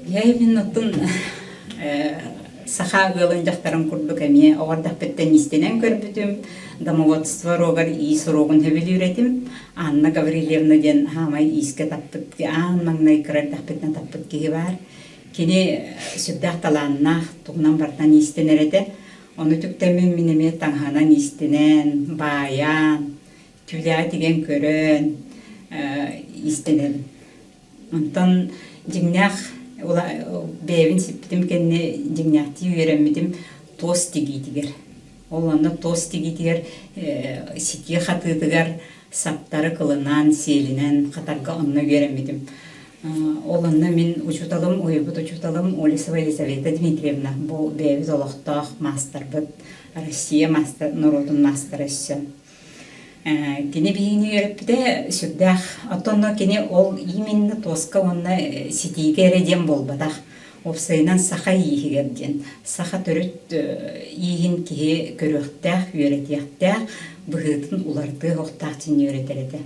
Мин оттон саха ыалын дьахтарын курдук эмиэ оҕо эрдэхпиттэн иистэнэн көрбүтүм. Домоводство уруогар иис уруогун сөбүлүүр этим. Анна Гаврильевна диэн хаамай иискэ таппыт, аан маҥнай кыра эрдэхпиттэн таппыт киһи баар. Кини сүрдээх талааннаах, тугунан барытынан иистэнэр этэ. Ону түктэммин мин эмиэ таҥаһынан иистэнэн, баайан, түүлээҕи тигэн көрөн иистэнэбин. Онтон дьиҥнээх бэйэбин сиппитим кэннэ дьиҥнээхтии үөрэммитим туос тигиитигэр. Ол онно туос тигиитигэр ситии хатыытыгар саптары кылынан, сиэлинэн хатарга онно үөрэммитим. Ол онно мин учууталым, уһуйбут учууталым Олесова Елизавета Дмитриевна, бу бэйэбит олохтоох маастарбыт, Россия маастар, норуотун маастара өссө. Кини биһигини үөрэппитэ сүрдээх. Оттон кини ол именно туоска уонна ситиигэ эрэ диэн буолбатах. Уопсайынан саха ииһигэр диэн. Саха төрүт ииһин киһи көрүөхтээх, үөрэтиэхтээх, быһыытын уларытыах охтоох диэн үөрэтэр этэ.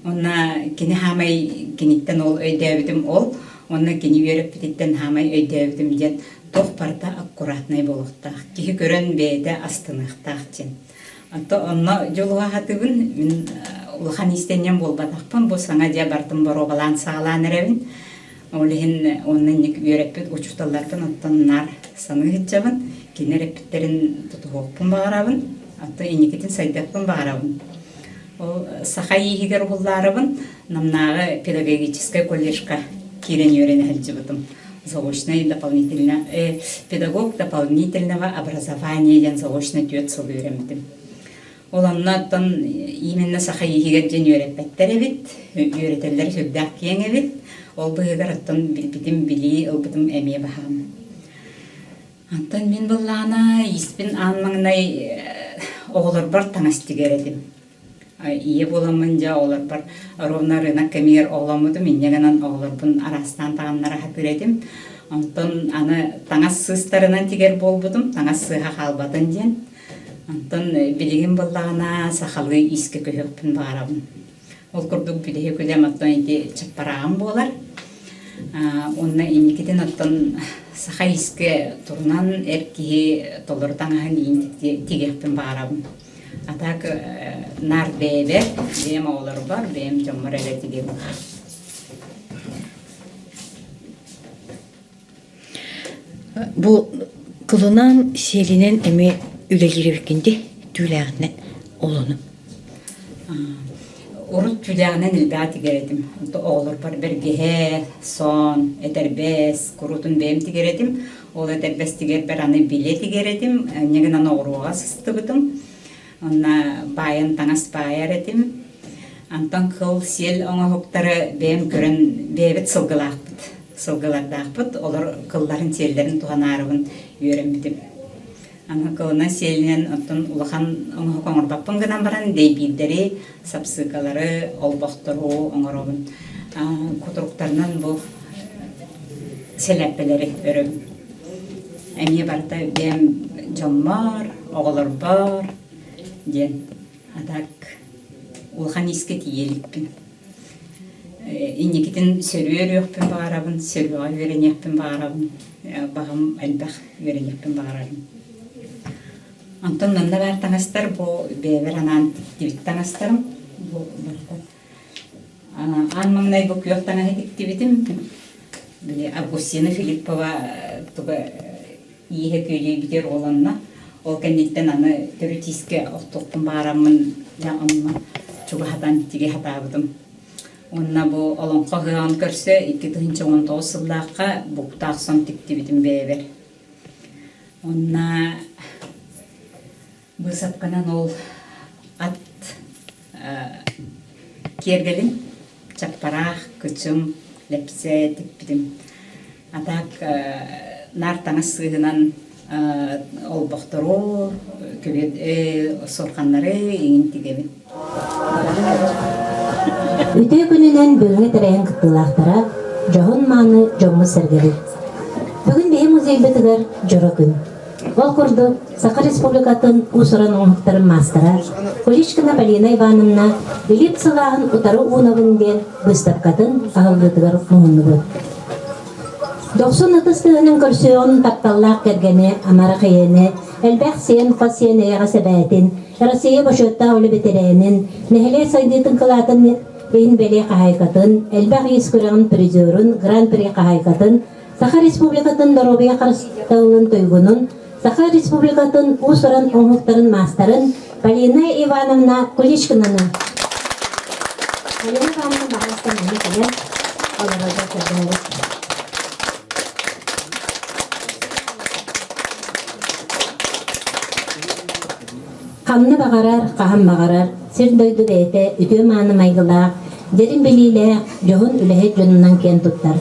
Уонна кини хаамай киниттэн ол өйдөөбүтүм ол, уонна кини үөрэппититтэн хаамай өйдөөбүтүм диэн туох барыта аккуратнай буолуохтаах. Киһи көрөн бэйэтэ астыныахтаах диэн. Онто онно дьулуһа сатыыбын. Мин улахан иистэнньэҥ буолбатахпын. Бу саҥа дьиэ бартын боруобалаан саҕалаан эрэбин. Ол иһин уонна инник үөрэппит учууталларбын оттон наар саныы сылдьабын. Кинилэр эппиттэрин тутуһуохпун баҕарабын. Оттон инникитин сайдыахпын баҕарабын. Ол саха ииһигэр уһуллаарыбын Намнааҕы педагогическай колледжка киирэн үөрэнэ сылдьыбытым. Заочное дополнительно, педагог дополнительного образования диэн заочно түөрт сыл үөрэммитим. Ол онно оттон именно саха ииһигэр диэн үөрэппэттэр эбит, үөрэтэллэр сүрдээх киэҥ эбит. Ол быыһыгар оттон билбитим, билии ылбытым эмиэ баһаам. Онтон мин быллаана ииспин аан маҥнай оҕолорбор таҥас тигэр этим. Ийэ буоламмын дьэ оҕолорбор ровно рынок кэмигэр оҕоломмутум, инньэ гынан оҕолорбун араастаан таҥыннара сатыыр этим. Онтон аны таҥас сыыстарынан тигэр буолбутум, таҥас сыыһа хаалбатын диэн. Онтон билигин буоллаҕына сахалыы иискэ көһүөхпүн баҕарабын. Ол курдук бүтэһик үлэм оттон ити чаппарааҕым буолар. Уонна инникитин оттон саха иискэ турунан эр киһи толору таҥаһын иин тигиэхпин баҕарабын. А так наар бэйэбэр, бэйэм оҕолорбор, бэйэм дьоммор эрэ тигиэм. Бу кылынан, сиэлинэн эмиэ үлэлиир эбиккин дии, түүлээҕинэн олону. Урут түүлээҕинэн элбэҕи тигэр этим. Оҕолорбор бэргэһэ, сон, этэрбэс куруутун бэйэм тигэр этим. Ол этэрбэс тигэрбэр аны билэ тигэр этим. Инньэ гынан оҕуруоҕа сыстыбытым. Онно баайан таҥас баайар этим. Онтон кыл сиэл оҥоһуктары бэйэм көрөн бэйэбит сылгылаахпыт. Сылгылардаахпыт. Олор кылларын сиэллэрин туһанаарыбын үөрэммитим. Аны кылынан сиэлинэн оттон улахан оҥоһук оҥорбоппун гынан баран дэйбиирдэри, сапсыыкалары, олбохтору оҥоробун. Кутуруктарынан бу сэлээппэлэри өрөбүн. Эмиэ барыта бэйэм дьоммор, оҕолорбор диэн. А так улахан иискэ тиийэ иликпин. Инникитин сөрүө өрүөхпүн баҕарабын, сөрүөҕэ үөрэниэхпин баҕарабын, баҕам элбэх үөрэниэхпин баҕарарым. Онтон манна баар таҥастар бу бэйэбэр анаан тиктибит таҥастарым. Бу барыта Аан маҥнай бу күөх таҥаһы тиктибитим. Били Августина Филиппова туга ииһэ күөдьүйбүтүгэр уоланна. Ол кэнниттэн аны төрүт иискэ охтуохпун баҕараммын дьэ онно чугаһатан тигэ сатаабытым. Уонна бу Олоҥхо ыһыаҕын көрсө 2019 сыллаахха буктаах сон тиктибитим бэйэбэр. Уонна Быысапканан ол ат киэргэлин чаппараах, кычым, лэпсэ тикпитим. А так наар таҥас сыыһынан олбохтору, суорҕаннары иҥин тигэбин. Үтүө күнүнэн бүгүҥҥү тэрээһин кыттыылаахтара, дьоһун-мааны дьоммут-сэргэбит. Бүгүн биһи музейбытыгар дьоро күн. Ол курдук, Саха Республикатын уус-уран оҥоһуктарын маастара Куличкина Полина Ивановна Билип сылааһын утары уунабын диэн быыстапкатын аһыллыытыгар муһуннубут. Дохсун ытыс тыаһынан көрсүөҕүн тапталлаах кэргэни, амарах ийэни, элбэх сиэн, хос сиэн эйэҕэс эбээтин, Россия бочуоттаах үлэ бэтэрээнин, нэһилиэк сайдыытын кылаатын иһин бэлиэ хаһаайкатын, элбэх иис күрэҕин призерун, гран-при хаһаайкатын, Саха Республикатын доруобуйа харыстабылын туйгунун, Саха Республикатын уус-уран оҥоһуктарын маастарын Полина Ивановна Куличкинаны. Полина Ивановна баҕастан эмиэ кэлэн олорорго көрдөһөбүт. Ханна баҕарар, хаһан баҕарар сир-дойду бэйэтэ үтүө-мааны майгылаах, дириҥ билиилээх, дьоһун үлэһит дьонунан киэн туттар.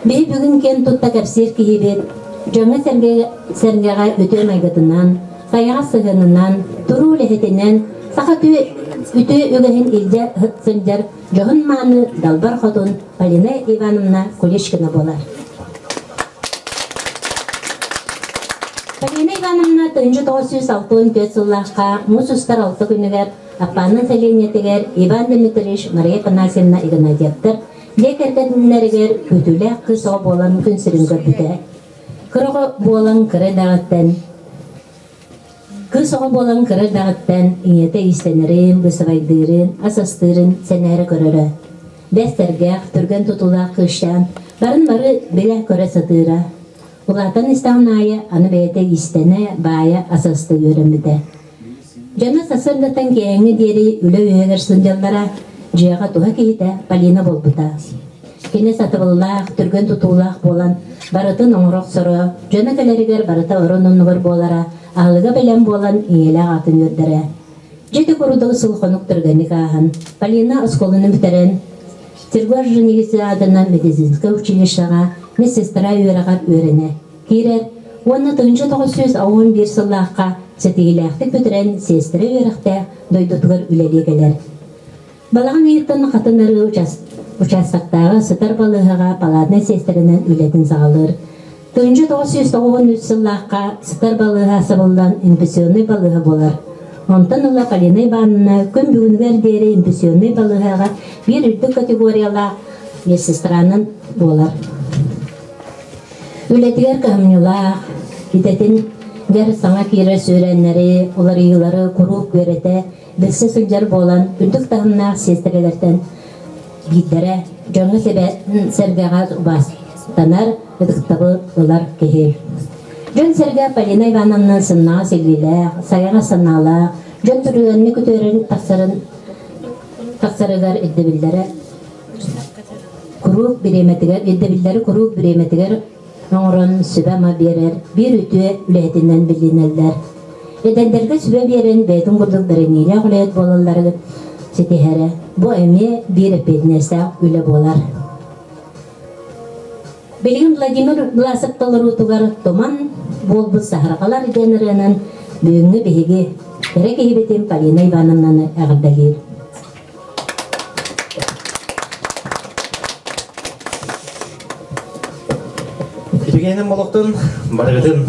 Биһи бүгүн киэн тутта кэпсиир киһибит дьоҥҥо-сэргэҕэ үтүө майгытынан, сайаҕас сыһыанынан, туруу үлэһитинэн, саха үтүө үгэһин илдьэ сылдьар дьоһун-мааны Далбар Хотун Полина Ивановна Куличкина буолар. Полина Ивановна 1964 сыллаахха муус устар алта күнүгэр Аппаанын сэлиэнньэтигэр Иван Дмитриевич Мария Афанасьевна Игнатьевтар дьиэ кэргэннэригэр күүтүүлээх кыыс оҕо буолан күн сирин көрбүтэ. Кыра оҕо буолан кыра эрдэҕиттэн Кыыс оҕо буолан кыра эрдэҕиттэн ийэтэ иистэнэрин, быысабайдыырын, ас астыырын сэнээрэ көрөрө. Бэс сэргэх, түргэн тутуулаах кыысчаан барын бары билэ-көрө сатыыра. Улаатан истэҕин аайы аны бэйэтэ иистэнэ, баайа, ас астыы үөрэммитэ. Дьоно сарсыардаттан киэһээҥҥэ диэри үлэ үөһүгэр сылдьаллара, дьиэҕэ туһа киһитэ Полина буолбута. Кини сатабыллаах, түргэн тутуулаах буолан, барытын оҥоро охсоро, дьоно кэлэригэр барыта орон оннугар буолара, аһылыга бэлэм буолан ийэлээх аатын үөрдэрэ. Дьэ ити курдук сыл-хонук түргэнник ааһан, Полина оскуоланы бүтэрэн, Сергой Женигициадынан медицинскэй училищеҕа медсестра үөрэҕэр үөрэнэ киирэр уонна 1991 сыллаахха ситиһиилээхтик бүтэрэн сиэстэрэ үөрэхтээх дойдутугар үлэлии кэлэр. Балаҕан ыйыттан Хатын Арыы участоктааҕы сытар балыыһаҕа палатнай сиэстэрэнэн үлэтин саҕалыыр. 1993 сыллаахха сытар балыыһа сабыллан инфекционнай балыыһа буолар. Онтон ыла Полина Ивановна күн бүгүнүгэр диэри инфекционнай балыыһаҕа биир үрдүк категориялаах медсестранан буолар. Үлэтигэр кыһамньылаах, идэтин гэр саҥа киирэр сүүрээннэри, уларыйыылары куруук үөрэтэ, билсэ сылдьар буолан, үрдүк таһымнаах сиэстэрэлэртэн биирдэрэ, дьоҥҥо сэргэҕэ убаастанар, ытыктабыл ылар киһи. Дьон-сэргэ Полина Ивановна сымнаҕас илиилээх, сайаҕас санаалаах, дьон түргэнник үтүөрэн тахсарын тахсарыгар ирдэбиллэрэ куруук бириэмэтигэр ирдэбиллэри куруук бириэмэтигэр оҥорон сүбэ-ама биэрэр биир үтүө үлэһитинэн билинэллэр. Эдэрдэргэ сүбэ биэрэн бэйэтин курдук бэриниилээх үлэһит буолалларын ситиһэрэ бу эмиэ биир эппиэтинэстээх үлэ буолар. Билигин Владимир Власов толоруутугар Туман буолбут саһарҕалар диэн ырыанан бүгүҥҥү биһиги кэрэ киһибитин Полина Ивановнаны эҕэрдэлиир. Үтүгэнин олохтон барыгытын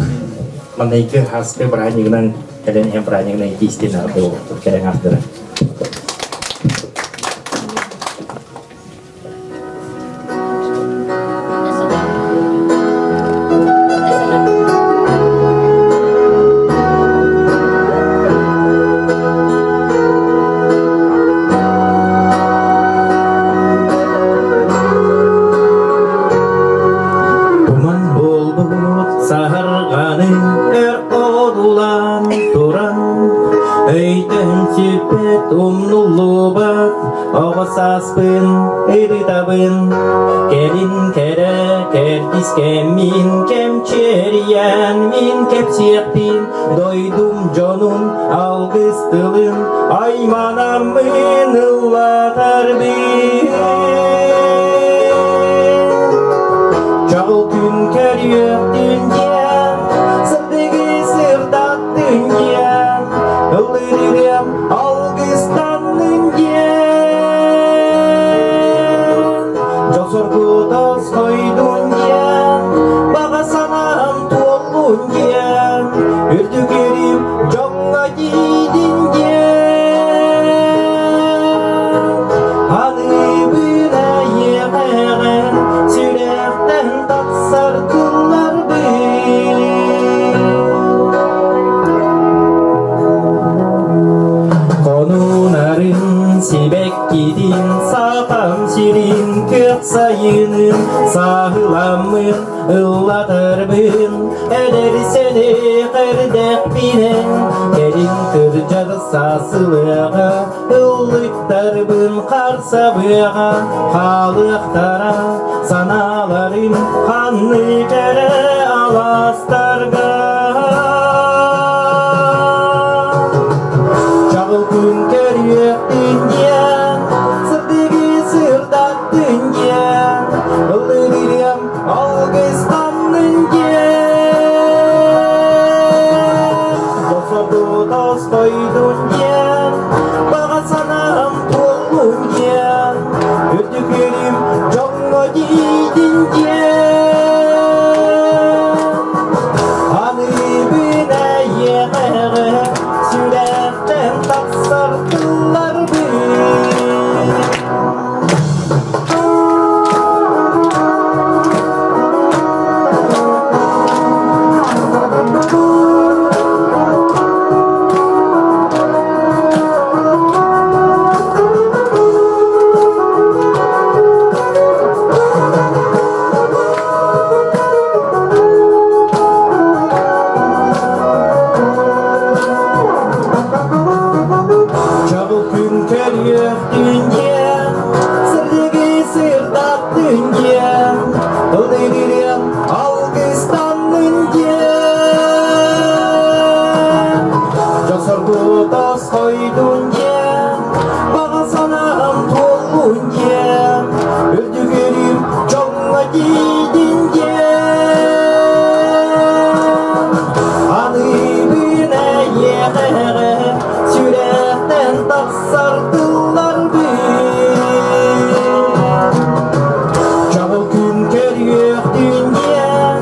манайгы хаскы бырааһынньыгынан кэлэн иһэн бырааһынньыгынан итии-истиэн аҕырды олохтон кэлэн аахтара. Туман буолбут саһарҕаны эр одулаан туран өйтөн сүппэт умнуллубат оҕо сааспын ырытабын кэлин кэрэ кэрдиис кэммин кэмчиэрийэн мин кэпсиэхпин Дойдум дьонун алгыс тылын айманаммын ыллатарбын. Чаҕыл күн көрүөхтүн диэн, сырдыгы сырдаттын диэн, ыллыырым алгыстаннын диэн. Дьол-соргу тосхойдун диэн, баҕа санаам туоллун диэн, үрдүк үөрүүм дьоҥҥо тиийдин диэн. тахсар тылларбын Хонуунарын сибэккитин сатам сирин күөх сайынын сааһыламмын ыллатарбын эдэр сэнэх эрдэхпинэн кэлин кырдьар саасылыаҕа ыллыктарбын харсабыаҕа хаалыахтара санааларым ханнык эрэ алаастарга Чаҕыл күн көрүөхтүн диэн сырдыгы сырдаттын диэн ыллыырыам алгыстаннын диэн Досорду тостойдун диэн баҕа санаам туоллун диэн үрдүкүрүм дьоҥҥо тиийдин диэн Аныыбын эйиэхэ сүрэхтэн тахсар тылларбын Чабыл күн көрүөхтүн диэн, сырдыгы сырдаттын диэн, ылдырырыам алгыстаннын диэн. Дьосоргу тосхойдун диэн, баҕа санаам туоллун диэн, үрдүгүрүм дьоҥҥо тиийдин диэн. Аныыбын эйиэхэ сүрэхтэн тахсар тылларбын Чаҕыл күн көрүөхтүн диэн,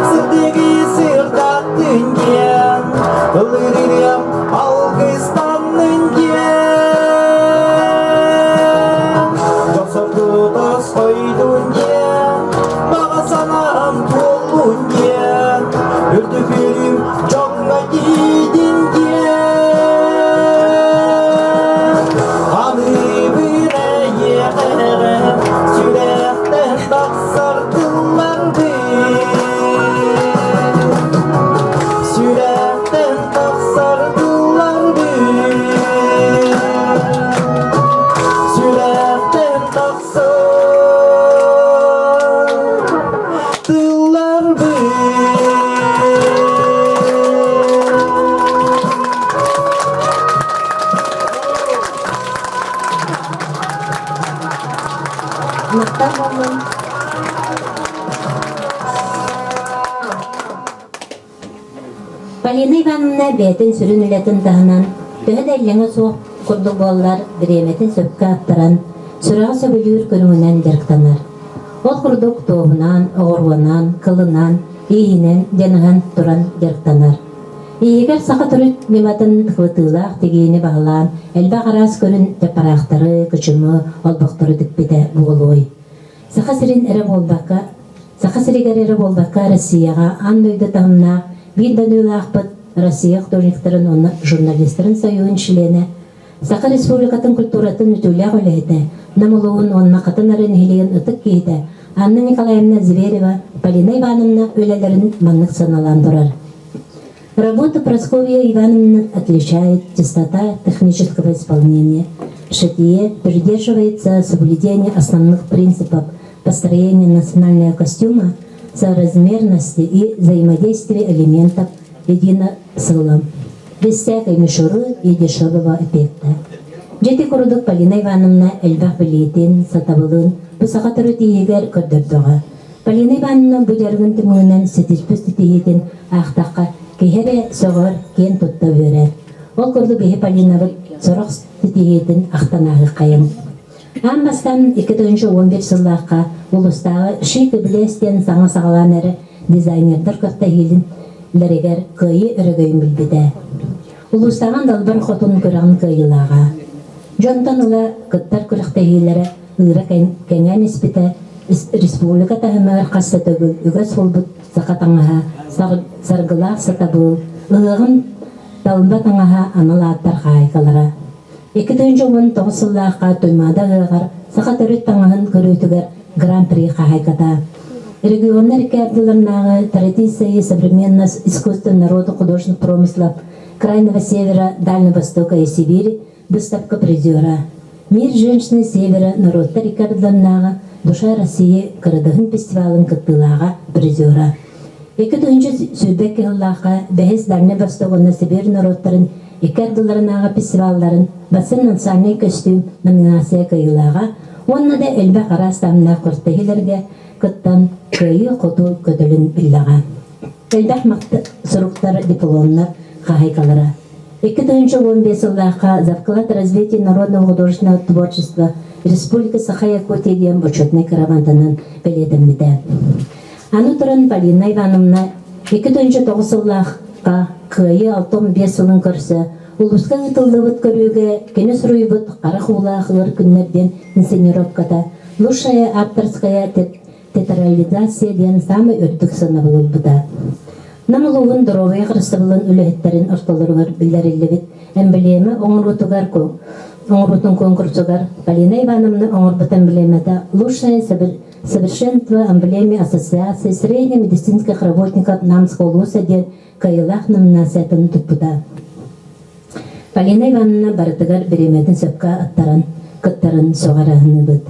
сырдыгы сырдаттын диэн, ылырыам алгыстаннын диэн. Дьохсорду тосхойдун диэн, баҕа санаам туоллун диэн, үрдүкүрүм дьоҥҥо тиийдин диэн. Аныыбын эйиэхэ сүрэхтэн тахсар тылларбын Сүрэхтэн тахсар тылларбын Сүрэхтэн тахсар тылларбын Махтал буоллун. Полина Ивановна бэйэтин сүрүн үлэтин таһынан, төһө да иллэҥэ суох курдук буоллар, бириэмэтин сөпкө аттаран, сүрэҕи сөбүлүүр көрүҥүнэн дьарыктанар. Ол курдук туоһунан, оҕуруонан, кылынан, ииһинэн дьаныһан туран дьарыктанар. Ииһигэр саха төрүт ньыматын кыбытыылаах тигиини баһылаан, элбэх араас көрүн чаппараахтары, кычымы, олбохтору тикпитэ буолуой. Саха сирин эрэ буолбакка, Саха сиригэр эрэ буолбакка Россияҕа аан дойду таһымнаах биир дойдулаахпыт Россия художниктарын уонна журналистарын союһун чилиэнэ, Саха Республикатын культуратын үтүөлээх үлэһитэ, Нам улууһун уонна Хатын Ары нэһилиэгин ытык киһитэ Анна Николаевна Зверева Полина Ивановна үлэлэрин маннык сыаналаан турар. Работа Прасковья Ивановны отличает чистота технического исполнения. Шитье придерживается соблюдения основных принципов построения национального костюма, соразмерности и взаимодействия элементов едино целым, без всякой мишуры и дешевого эффекта. Дьити курдук Полина Ивановна элбэх билиитин, сатабылын бу саха төрүт иһигэр көрдөрдөҕө. Полина Ивановна бу дьарыгын түмүгүнэн ситиспит ситиһиитин аахтахха киһи эрэ сөҕөр, киэн тутта үөрэр. Ол курдук киһи Полинабыт сорох ситиһиитин ахтан ааһыаххайын. Аан бастаан 2011 сыллаахха улуустааҕы Шик и Блеск диэн саҥа саҕалаан эрэ дизайнердар күрэхтэһиилэригэр кыайыы өрөгөйүн билбитэ. Улуустааҕын Далбар Хотун күрэҕин кыайыылааҕа. Дьонтон ыла кыттар күрэхтэһиилэрэ ыыра кэҥээн испитэ. Республика таһымыгар хас да төгүл үгэс буолбут саха таҥаһа, саргылаах сатабыл, ыһыаҕын талба таҥаһа анал ааттар хаһаайкалара. 2019 сыллаахха Туймаада ыһыаҕар саха төрүт таҥаһын көрүүтүгэр Гран-при хаһаайката. Регионнар икки ардыларынааҕы «Традиции и современность искусства народа художественных промыслов Крайнего Севера, Дальнего Востока и Сибири» выставка призера. «Мир женщины Севера» норуоттар икки ардыларынааҕы «Душа России» кырадыһын фестивалын кыттыылааҕа призера. 2022 сыллаахха бэһис Дальнай Восток уонна Сибиир норуоттарын икки ардыларынааҕы фестивалларын «Бассейн национальнай көстүүм» номинация кыайыылааҕа уонна да элбэх араас таһымнаах күрэхтэһиилэргэ кыттан кыайыы-хотуу көтөлүн биллэҕэ. Элбэх суруктар, дипломнар хаһайкалара. 2015 сыллаахха «За вклад в развитие народного художественного творчества Республики Саха-Якутия» диэн бочуотунай грамотанан бэлиэтэммитэ. Аны туран Полина Ивановна 2009 сыллаахха Кыайыы 65 сылын көрсө улууска ыытыллыбыт көрүүгэ кини суруйбут «Харах уулаах ыар күннэр» диэн инсценировката «Лучшая авторская театрализация» диэн саамай үрдүк сыанабыл ылбыта. Нам улууһун доруобуйа харыстабылын үлэһиттэрин ортолоругар биллэриллибит эмблема оҥоруутугар оҥоруутун конкурсугар Полина Ивановна оҥорбут эмблемата «Лучшая совершенство эмблеме Ассоциации среднемедицинских работников Намского улуса» диэн кыайыылаах номинациятын туппута. Полина Ивановна барытыгар бириэмэтин сөпкө аттаран, кыттарын сөҕөр-аһыныбыт.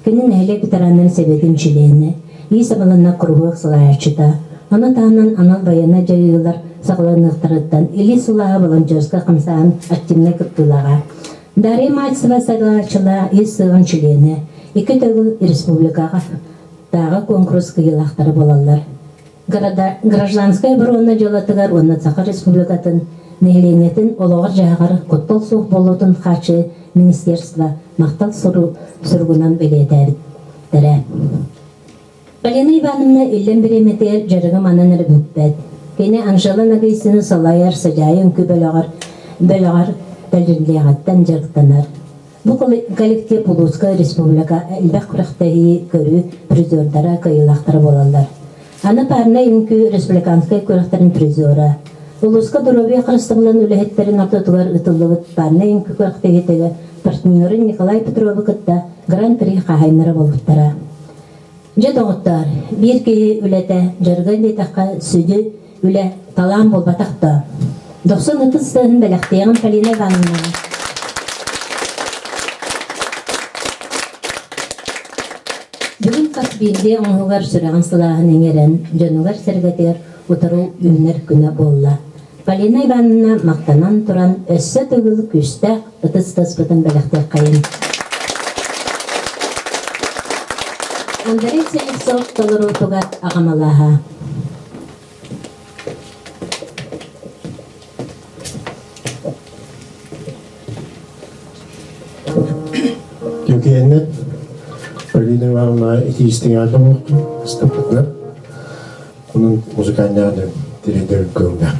Кини нэһилиэк ветераннарын сэбиэтин чилиэнэ, иис абыланна куруһуок салайааччыта, ону таһынан анал байыаннай дьайыылар саҕаланыахтарыттан илии сылааһа волонтерскай хамсааһын активнай кыттыылааҕа. Дарья Мальцева салайааччылаах ис сыаҕын чилиэнэ, икки төгүл республикаҕа тааҕы куонкурус кыайыылаахтара буолаллар. Гражданскай оборона дьыалатыгар уонна Саха Республикатын нэһилиэнньэтин олоҕор-дьаһаҕар куттал суох буолуутун хааччыы министерство махтал суругунан бэлиэтээбиттэрэ. Полина Ивановна иллэҥ бириэмэтигэр дьарыга манан эрэ бүппэт. Кини Анжела Нагайсины салайар Садьаайы үҥкүү бөлөҕөр, бөлөҕөр тэриллиэҕиттэн дьарыктанар. Бу коллектив улууска республика элбэх күрэхтэһии көрүү призердара кыайыылаахтара буолаллар. Аны парнай үҥкүү республиканскай күрэхтэрин призера. Улууска доруобуйа харыстабылын үлэһиттэрин ортотугар ыытыллыбыт парнай үҥкүү күрэхтэһиитигэр партнерын Николай Петровы кытта Гран-при хаһаайыннара буолбуттара. Дьэ, доҕоттоор, биир киһи үлэтэ дьарыга диэтэххэ сүдү үлэ талаан буолбатах да. Дохсун ытыс тыаһын бэлэхтиэҕин Полина Ивановнаҕа. Бүгүн хас биирдии оҥоһугар сүрэҕин сылааһын иҥэрэн, дьонугар-сэргэтигэр утары үүнэр күнэ буолла. Полина Ивановна махтанан туран өссө төгүл күүстээх ытыс таспытын бэлэхтиэххэйин. Андрей Слепцов толоруутугар аҕамалааһа. Түкэннет Полина Ивановна итиистиҥэ оҥортум, ыстаппытынан. Онон музыкальный тириэдэр көҥҥэ.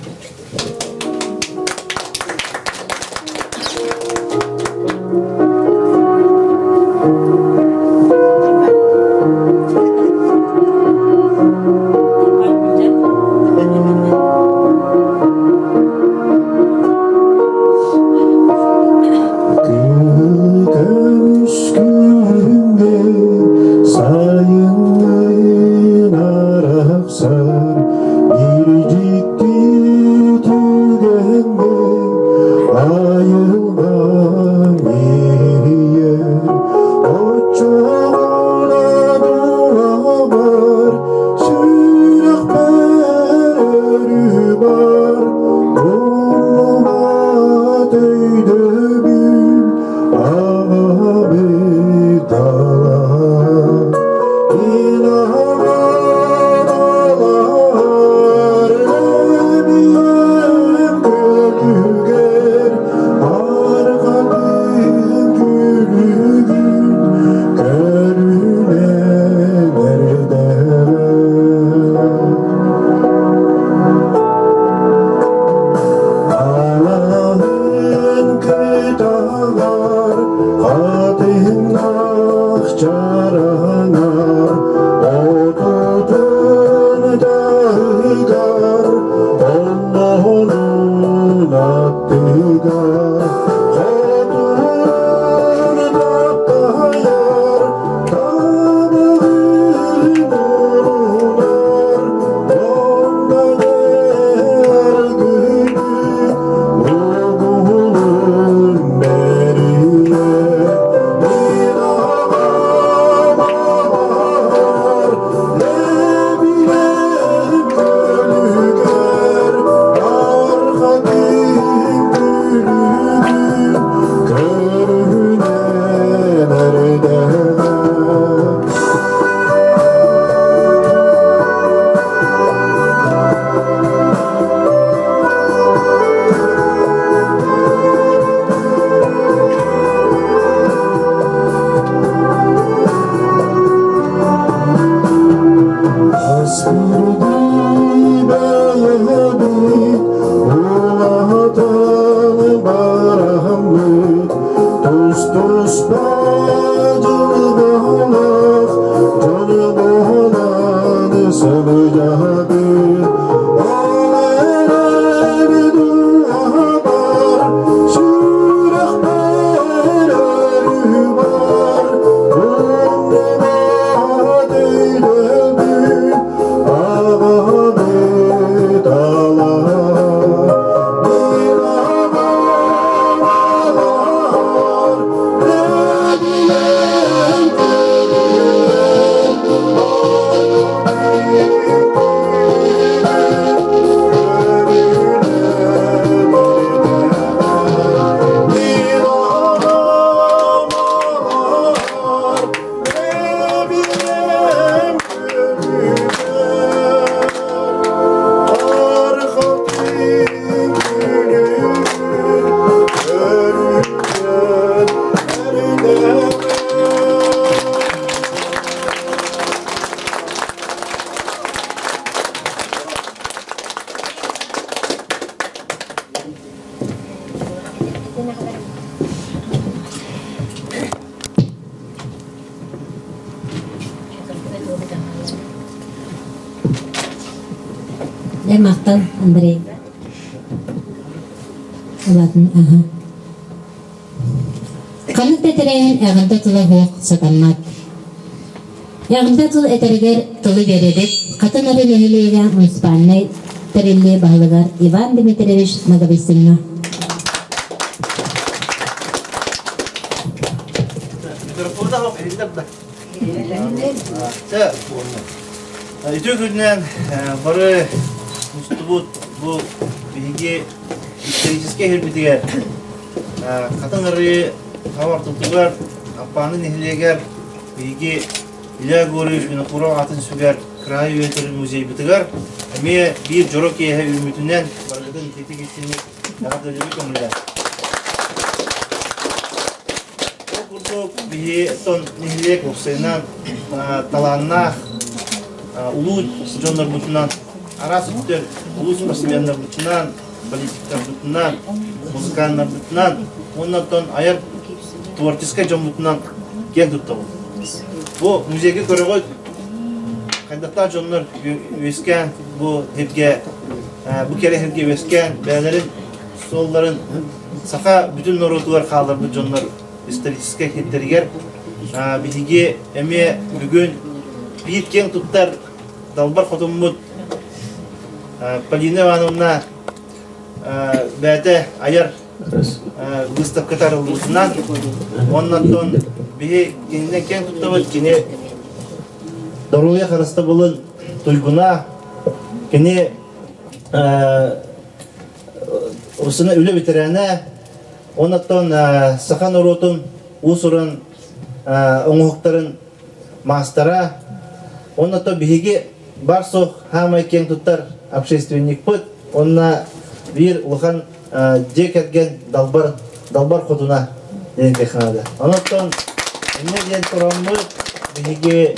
Көмүс күһүҥҥэ сайыннын арахсар биир дьикти түгэҥҥэ айылҕам иһийэр оччоҕуна дууһабар сүрэхпэр өрүү бар умнубат өйдөбүл аҕабыт далаһа. Биирдии бэйэбит улаатан бараммыт тус-туспа дьылҕалаах дьон буолан сылдьабыт. Ол эрэн дууһабар сүрэхпэр өрүү бар умнубат өйдөбүл аҕабыт алаһа мин аҕам алаһар эбиэн Дьэ, махтал, Андрей. Улаатын, аха. Ханнык да тэрээһин эҕэрдэ тыла суох сатаммат. Эҕэрдэ тыл этэригэр тылы биэрэбит Хатыҥ Арыы нэһилиэгэ муниципальнай тэриллии баһылыгар Иван Дмитриевич Ноговицыҥҥа. Үтүө күнүнэн бары мустубут бу биһиги историческай иһирбитигэр Хатыҥ Арыы хаба ортотугар Аппааны нэһилиэгэр биһиги Илья Егорович Винокуров аатын сүгэр кыраайы үөрэтэр музейбытыгар эмиэ биир дьоро киэһэ үүммүтүнэн барыгытын ититик истинник эҕэрдэлиибит көҥүллээх. Ол курдук биһи оттон нэһилиэк уопсайынан талааннаах улуу дьоннорбутунан араас өттүн улуу спортсменнарбытынан политиктарбытынан, музыканнарбытынан уонна оттон айар творческай дьоммутунан киэн туттабыт. Бу музейга көрөҕүт хайдахтаах дьоннор үөскээн бу сиргэ бу кэрэ сиргэ үөскээн бэйэлэрин суолларын саха бүтүн норуотугар хаалларбыт дьоннор историческай сирдэригэр биһиги эмиэ бүгүн биир киэҥ туттар далбар хотуммут Полина Ивановна бэйэтэ айар выставката арыллыбытынан уонна биһи кининэн киэн туттабыт кини доруобуйа харыстабылын туйгуна кини Усуна үлэ бэтэрээнэ оннуттан саха норуотун уус-уран оҥоһуктарын маастара уонна то биһиги бар суох хаамай киэҥ туттар общественникпыт уонна биир улахан дьиэ кэргэн далбар далбар хотуна диэн наада. Онон инньэ диэн тураммыт биһиги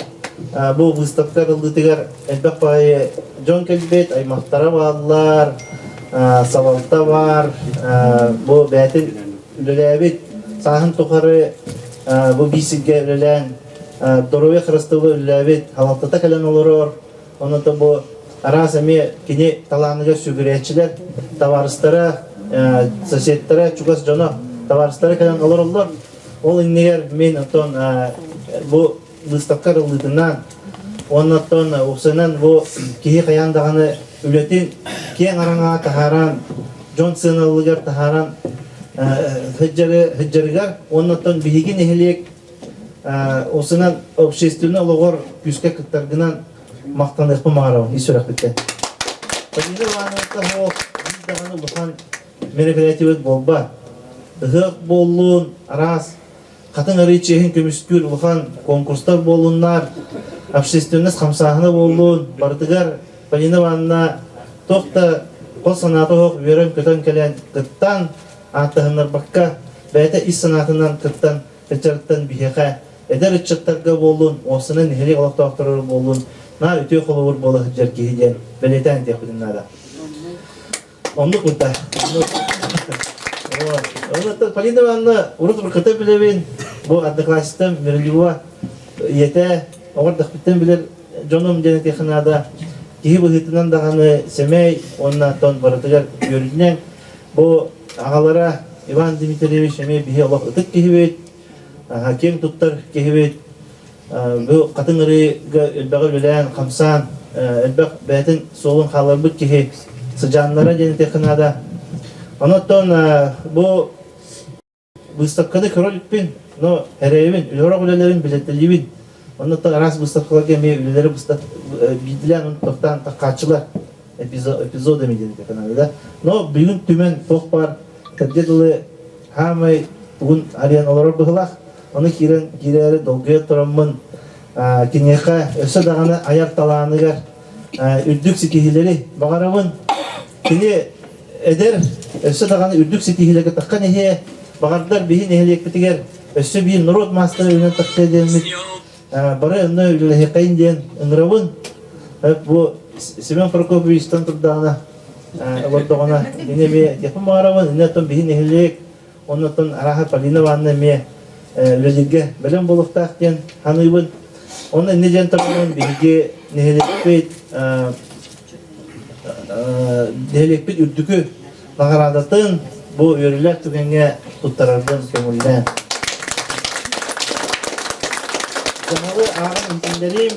бу выставка арыллыытыгар элбэх баайы дьон кэлбит, аймахтара бааллар, салалта баар, бу бэйэтин үлэлээбит сааһын тухары бу биир сиргэ үлэлээн доруобуйа харыстабыла үлэлээбит халалтата кэлэн олорор. Онон бу араас эмиэ кини талааныгар сүгүрээччилэр, табаарыстара, соседтара, чугас дьоно, табаарыстара кэлэн олороллор. Ол иннигэр мин оттон бу выставка арыллыытынан уонна оттон уопсайынан бу киһи хайаан даҕаны үлэтин киэҥ араҥаҕа таһааран, дьон сыаналыгар таһааран сылдьарыгар уонна оттон биһиги нэһилиэк уопсайынан общественнай олоҕор күүскэ кыттаргынан махтаныахпын баҕарабын ис сүрэхпиттэн. Полина Ивановна суох биир даҕаны улахан мероприятиебыт буолбат. Ыһыах буоллун, араас Хатыҥ Арыы чиэһин көмүскүүр улахан конкурстар буоллуннар, общественность хамсааһына буоллун, барытыгар Полина Ивановна туох да хос санаата суох үөрэн-көтөн кэлэн кыттан, ааттаһыннарбакка, бэйэтэ ис санаатынан кыттан ыччаттан биһиэхэ эдэр ыччаттарга буоллун, уопсайынан нэһилиэк олохтоохторугар буоллун, наар үтүө холобур буола сылдьар киһи диэн бэлиэтээн этиэхпитин наада. Оннук курда. Онно Полина Ивановна урут урукката билэбин, бу одноклассниктан Миролюбова ийэтэ оҕордохпуттан билэр дьонум диэн этиэххэ наада. Киһи быһыытынан даҕаны сэмэй уонна тон барытыгар үөрүнньэҥ. Бу аҕалара Иван Дмитриевич эмиэ биһи олох ытык киһибит, киэҥ туттар киһибит. Бу хатыҥ ырыыга элбэҕи үлэлээн, хамсаан, элбэх бэйэтин суолун хаалларбыт киһи сыдьааннара диэн этиэххэ наада. Онон бу Быыстапканы көрө иликпин, но эрэйэбин, үлэ үлэлэрин билэтэлиибин. Оннуттан араас быыстапкаларга эмиэ үлэлэри биирдилээн ону тохтоон таххааччылар эпизодами диэн этэ да. Но бүгүн түмэн туох баар кырдьа дылы хаамай тугун арыйан олорор быһылаах. Ону киирэн киирээри долгуйа тураммын киниэхэ өссө даҕаны айар талааныгар үрдүк ситиһиилэри баҕарабын. Кини Эдэр, өссө даҕаны үрдүк ситиһиилэргэ таххан иһиэ, баҕардар биһи нэһилиэкпитигэр өссө биир норуот маастара үүнэн тахсыа диэммит бары онно үлэлэһиэххэйин диэн ыҥырабын. Бу Семен Прокопьевичтан турдаҕына, олордоҕуна, кини эмиэ этиэхпин баҕарабын, иннэ оттон биһи нэһилиэк Оннуттан арааһа Полина Ивановна эмиэ үлэлииргэ бэлэм буолуохтаах диэн саныыбын. Онно инньэ диэн туран биһиги нэһилиэкпит нэһилиэкпит үрдүкү наҕараадатын бу үөрүүлээх түгэҥҥэ туттарарбын көҥүллээн. Дьаһалы ааҕан иһитиннэриим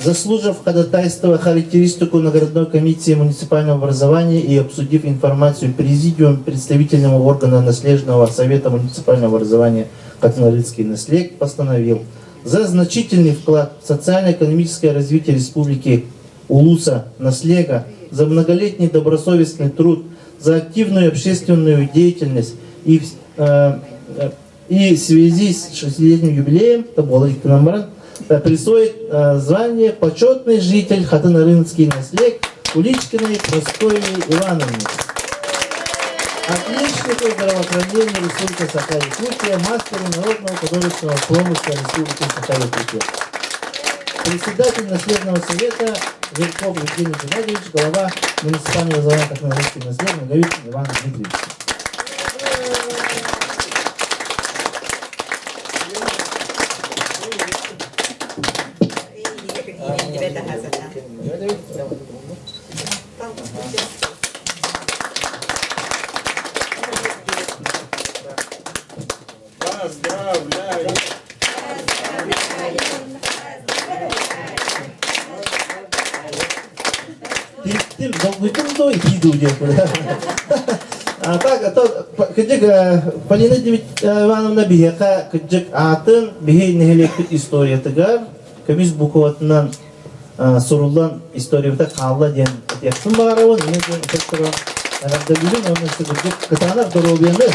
Заслужив ходатайство характеристику наградной комиссии муниципального образования и обсудив информацию Президиум представительного органа наследного совета муниципального образования Катинарицкий наслед постановил за значительный вклад в социально-экономическое развитие Республики Улуса Наслега, за многолетний добросовестный труд, за активную общественную деятельность и, э, и в связи с 60-летним юбилеем, это было присвоит звание почетный житель Хатынарынский наслег Куличкиной Прасковьи Ивановне. Отличнику здравоохранения Республики Саха-Якутия, мастеру народного художественного промысла Республики Саха-Якутия. Председатель Наследного совета Жирков Евгений Геннадьевич, глава муниципального завода Хатынарынский наслед Наговицын Иван Дмитриевич. Поздравляю! Титтим, долгуйдум доо итии дуу диэн А так, а то кырдьык Полина Ивановна биһиэхэ кырдьык аатын биһи нэһилиэкпит историятыгар көмүс букватынан суруллан историябыта хаалла диэн этиэхпин баҕарабын. Инньэ диэн ытык туран эҕэрдэлиибин уонна кырдьык кытаанах доруобуйаны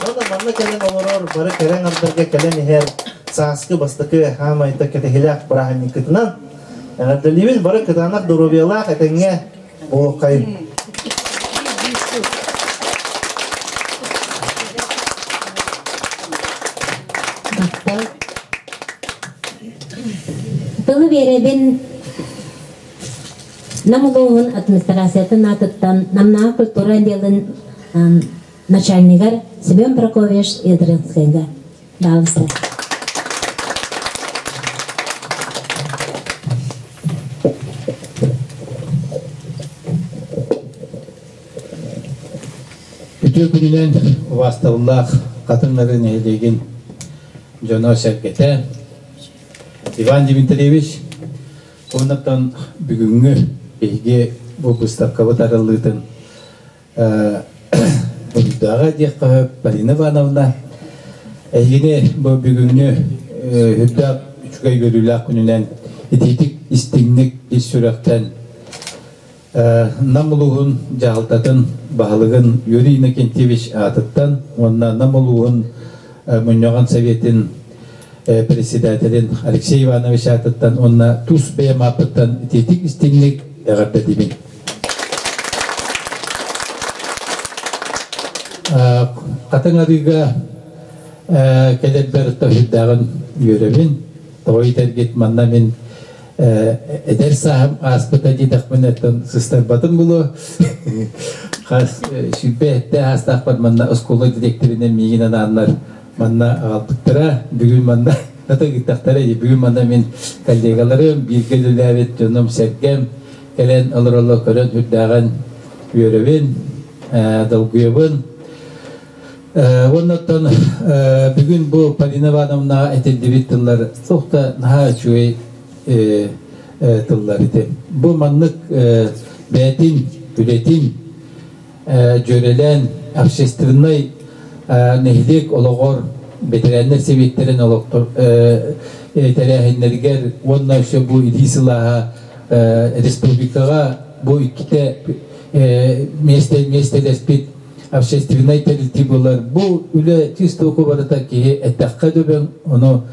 уонна манна кэлэн олорор бары кэрэ аҥардарга кэлэн иһэр сааскы бастакы хаамайта кэтэһилээх бырааһынньыккытынан эҕэрдэлиибин бары кытаанах доруобуйалаах этэҥҥэ буолуоххайын. Махтал. Тылы биэрэбин Нам улууһун администрациятын аатыттан Намнааҕы культура отделын начальнигар Семен Прокопьевич Ядринскайга. Баалыста. Үтүө күнүнэн убаастабыллаах Хатыҥ-Нары нэһилиэгин дьоно-сэргэтэ Иван Дмитриевич уоннаттан бүгүҥҥү биһиги бу быыстапкабыт арыллыытын буруйдааҕа диэххэ сөп Полина Ивановна эһигини бу бүгүҥҥү үрдээх үчүгэй үөрүүлээх күнүнэн итиитик истиҥник ис сүрэхтэн Нам улууһун дьаһалтатын баһылыгын Юрий Иннокентьевич аатыттан уонна Нам улууһун мунньаҕын советын председателин Алексей Иванович аатыттан уонна тус бэйэм ааппыттан итиитик истиҥник эҕэрдэлиибин. Хатыҥ арыыга кэлэрбэр тоһуйдааҕын үөрэбин. Тоҕо итэргит манна мин эдэр сааһым ааспыта диэтэхпинэ оттон сыстарбатым булуо. Хас 27 аастаахпар манна оскуола дириэктэринэн миигин анааннар манна аҕалбыттара. Бүгүн манна ата ыыттахтара. Бүгүн манна мин коллегаларым, бииргэ үлэлээбит дьонум-сэргэм кэлэн олороллор көрөн үрдээҕин үөрэбин, долгуйабын. Уонна оттон бүгүн бу Полина Ивановнаҕа этиллибит тыллар туох да наһаа үчүгэй тыллар ити. Бу маннык бэйэтин үлэтин дьүөрэлээн общественнай нэһилиэк олоҕор бэтэрээннэр сэбиэттэрин олохтор тэрээһиннэригэр уонна өссө бу илии сылааһа республикаҕа бу иккитэ миэстэ миэстэлэспит общественнай тэрилтии буолар. Бу үлэ чисто барыта киһи эттэххэ дөбөҥ, ону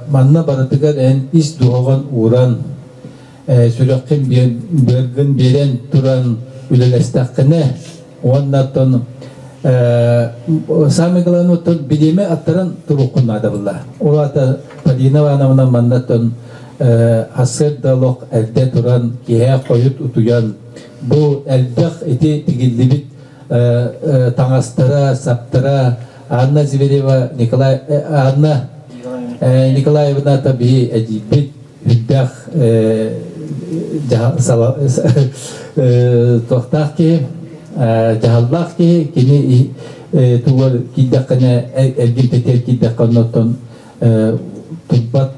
манна барытыгар эн ис дууһаҕын ууран, сүрэххин быаргын биэрэн туран үлэлэстэххинэ уонна оттон самое главное оттон бириэмэ аттаран туруоххун наада буолла. Ол аата Полина Ивановна манна оттон сарсыарда олох эрдэ туран киэһэ хойут утуйан Бу элбэх ити тигиллибит таҥастара, саптара Анна Зверева, Николай Анна Николаевна биһи эдьиийбит үрдээх туохтаах киһи, дьаһаллаах киһи, кини тугар киирдэххинэ, эргимтэтигэр киирдэххэ оннуттан турбат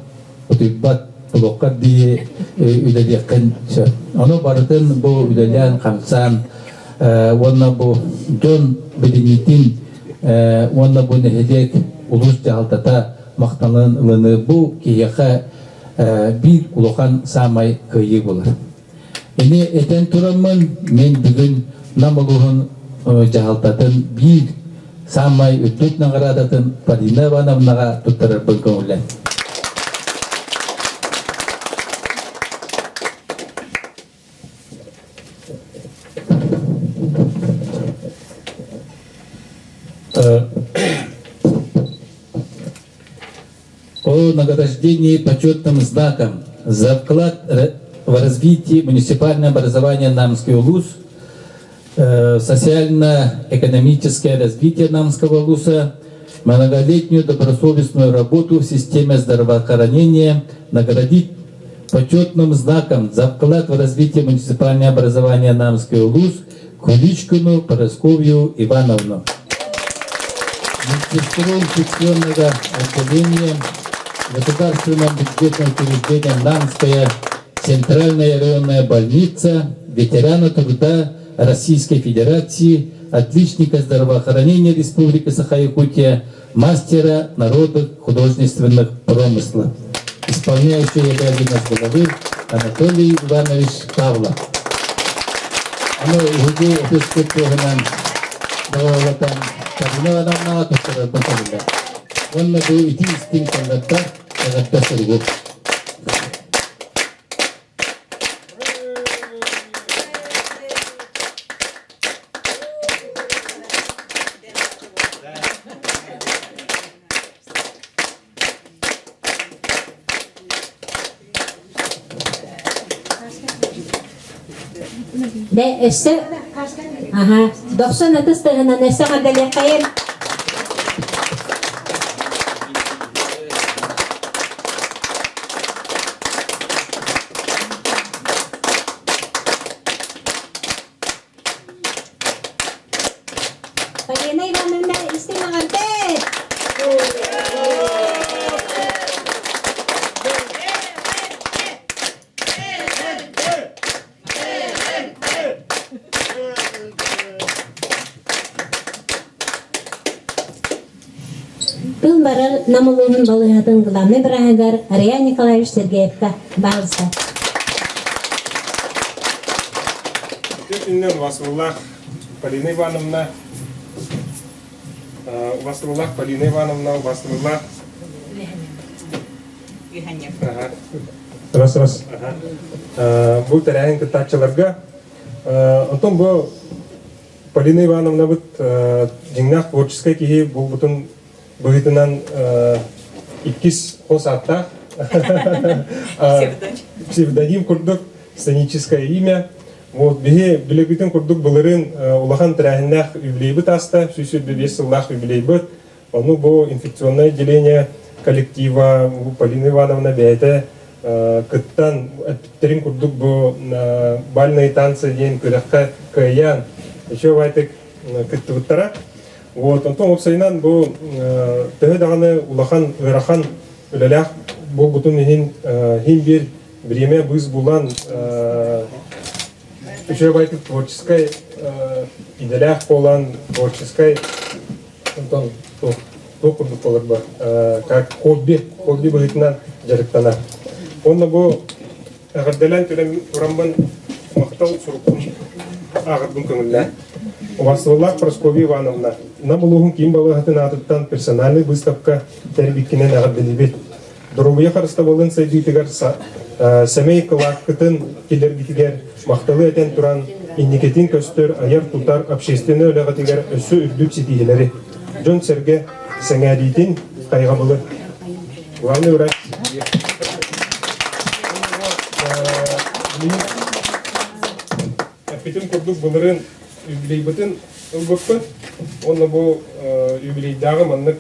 утуйбат олоххор дии үлэлиэххин сөп. Ону барытын бу үлэлээн, хамсаан уонна бу дьон билиниитин уонна бу нэһилиэк улуус дьаһалтата махталын ылыныы бу киһиэхэ биир улахан саамай кыайыы буолар. Ини этэн тураммын, мин бүгүн Нам улууһун дьаһалтатын биир саамай үрдүк наҕараадатын Полина Ивановнаҕа туттарарбын көҥүллэн. О награждении почетным знаком за вклад в развитие муниципального образования Намский улус, социально-экономическое развитие Намского улуса, многолетнюю добросовестную работу в системе здравоохранения наградить почетным знаком за вклад в развитие муниципального образования Намский улус Куличкину Парасковью Ивановну. Медсестру инфекционного отделения Государственного бюджетного учреждения Намская Центральная районная больница, ветерана труда Российской Федерации, отличника здравоохранения Республики Саха-Якутия, мастера народных художественных промыслов, исполняющий обязанность головы Анатолий Иванович Павлов. Аны уһугу өтөспүт туһунан доҕоолотон Карина Ивановнаҕа туттарарбын сөбүлэр. Уонна бу итии истиҥ тылларда эҕэрдэ суругу. Дэ өссө аха дохсун ытыс тыһынан өссө эҕэрдэлиэххэйин. Полина Ивановна истиҥ эҕэрдэ! Тыл барар Нам улууһун балыыһатын главнай бырааһыгар Ариан Николаевич Сергеевка баалыста. Үтүө күнүнэн убастыбыллаах Полина Ивановна, убастыбыллаах Полина Ивановна, убастыбыллаах Раз, раз. Бу тэрээһин кыттааччыларга онтон бу Полина Ивановнабыт дьиҥнээх творческай киһи буолбутун быһыытынан иккис хос ааттаах. Псевдоним курдук сценическое имя. Вот биһи билигитин курдук былырыын улахан тэрээһиннээх юбилейбыт ааста, 125 сыллаах юбилейбыт. Ону бу инфекционное отделение коллектива Полина Ивановна бэйэтэ кыттан эппиттэрин курдук бу бальные танцы диэн күрэххэ кыайан еще байтык кыттыбыттара. Вот, онтон уопсайынан бу төһө даҕаны улахан ыарахан үлэлээх буолбутун иһин иһин биир бириэмэ быыс булан үчүгэй творческай идэлээх буолан творческай онтон туох курдук буолар как хобби хобби быһыытынан дьарыктанар. Уонна бу Эҕэрдэлээн тураммын махтал сурукпун ааҕарбын көҥүллээн. Убаастабыллаах Прасковья Ивановна, Нам улууһун киин балыыһатын аатыттан персональнай быыстапка тэрийбиккинэн эҕэрдэлиибит. Доруобуйа харыстабылын сайдыытыгар сэмэй кылааккытын киллэрбитигэр махталы этэн туран, инникитин көстөр айар-тутар общественнай үлэҕитигэр өссө үрдүк ситиһиилэри, дьон-сэргэ сэҥээриитин хайҕабылы. Главный врач Эппитим курдук былырыын юбилейбытын ылбыппыт. Уонна бу юбилейдааҕы маннык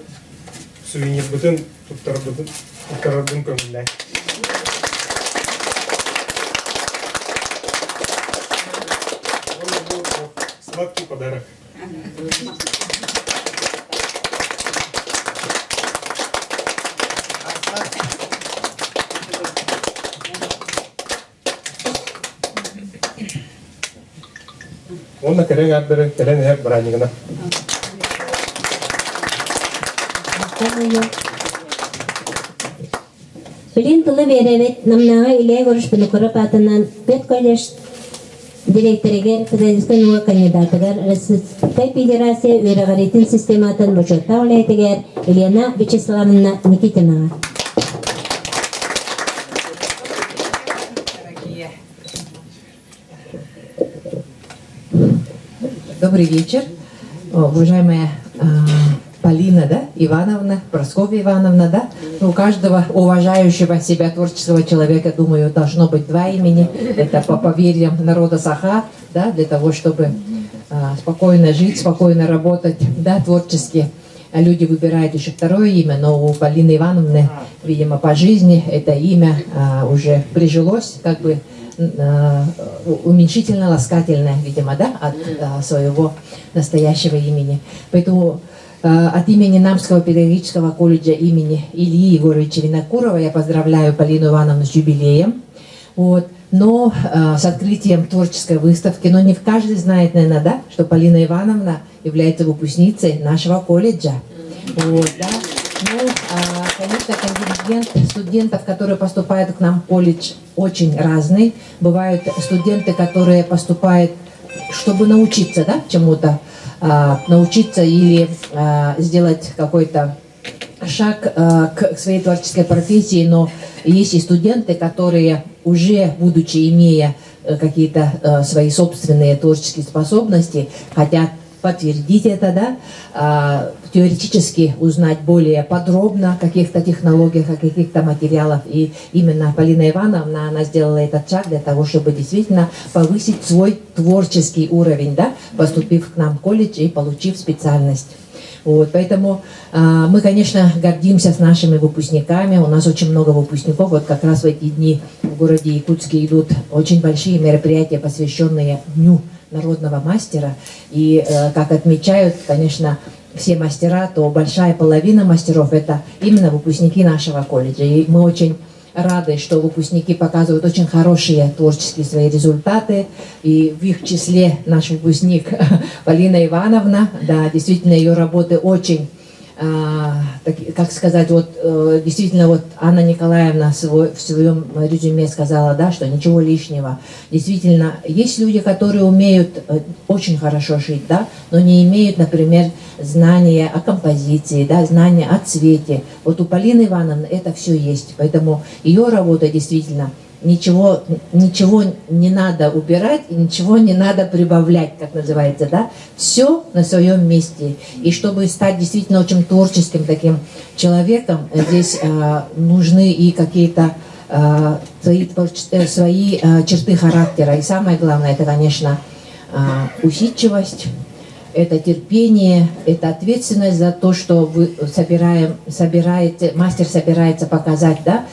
сувенирбытын туттарбытын туттарарбын көҥүллээн. Уонна бу сладкий подарок. Уонна кэрэ аҥаардары кэлэн иһэр бырааһынньыгына. Билин тылы биэрэбит Намнааҕы Илья Егорович Винокуров аатынан педколледж дириэктэригэр, педагогическай наука кандидатыгар, Российскай Федерация үөрэҕириитин систематын бочуоттаах үлэһитигэр Елена Вячеславовна Никитинаҕа. Добрый вечер, уважаемая Полина, да, Ивановна, Прасковья Ивановна, да. Ну, у каждого уважающего себя творческого человека, думаю, должно быть два имени. Это по поверьям народа Саха, да, для того, чтобы спокойно жить, спокойно работать, да, творчески. Люди выбирают еще второе имя, но у Полины Ивановны, видимо, по жизни это имя уже прижилось, как бы уменьшительно-ласкательное, видимо, да, от своего настоящего имени. Поэтому от имени Намского педагогического колледжа имени Ильи Егоровича Винокурова я поздравляю Полину Ивановну с юбилеем. Вот. Но с открытием творческой выставки, но не в каждый знает, наверное, да, что Полина Ивановна является выпускницей нашего колледжа. Вот, да. Ну, конечно, контингент студентов, которые поступают к нам в колледж, очень разный. Бывают студенты, которые поступают, чтобы научиться да, чему-то, научиться или сделать какой-то шаг к своей творческой профессии, но есть и студенты, которые уже, будучи имея какие-то свои собственные творческие способности, хотят подтвердить это, да, теоретически узнать более подробно о каких-то технологиях, о каких-то материалах. И именно Полина Ивановна, она сделала этот шаг для того, чтобы действительно повысить свой творческий уровень, да, поступив к нам в колледж и получив специальность. Вот, поэтому мы, конечно, гордимся с нашими выпускниками. У нас очень много выпускников. Вот как раз в эти дни в городе Якутске идут очень большие мероприятия, посвященные Дню народного мастера. И, как отмечают, конечно, все мастера, то большая половина мастеров – это именно выпускники нашего колледжа. И мы очень рады, что выпускники показывают очень хорошие творческие свои результаты. И в их числе наш выпускник Полина Ивановна. Да, действительно, ее работы очень так, как сказать, вот действительно вот Анна Николаевна в своем резюме сказала, да, что ничего лишнего. Действительно, есть люди, которые умеют очень хорошо шить, да, но не имеют, например, знания о композиции, да, знания о цвете. Вот у Полины Ивановны это все есть, поэтому ее работа действительно Ничего, ничего не надо убирать и ничего не надо прибавлять, как называется, да? Все на своем месте. И чтобы стать действительно очень творческим таким человеком, здесь э, нужны и какие-то э, свои, творче, свои э, черты характера. И самое главное, это, конечно, э, усидчивость, это терпение, это ответственность за то, что вы собираем, собираете, мастер собирается показать, да,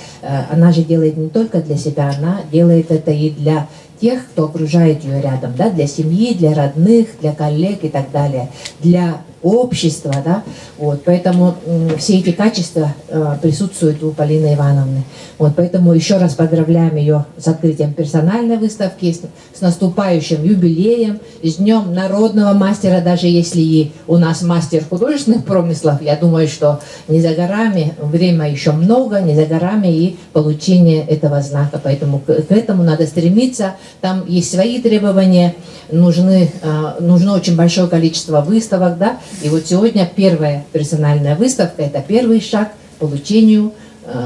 она же делает не только для себя, она делает это и для тех, кто окружает ее рядом, да, для семьи, для родных, для коллег и так далее, для общества, да, вот, поэтому все эти качества присутствуют у Полины Ивановны. Вот, поэтому еще раз поздравляем ее с открытием персональной выставки, с, с наступающим юбилеем, с Днем народного мастера, даже если и у нас мастер художественных промыслов, я думаю, что не за горами, время еще много, не за горами и получение этого знака. Поэтому к, к этому надо стремиться. Там есть свои требования, нужны, нужно очень большое количество выставок, да. И вот сегодня первая персональная выставка – это первый шаг к получению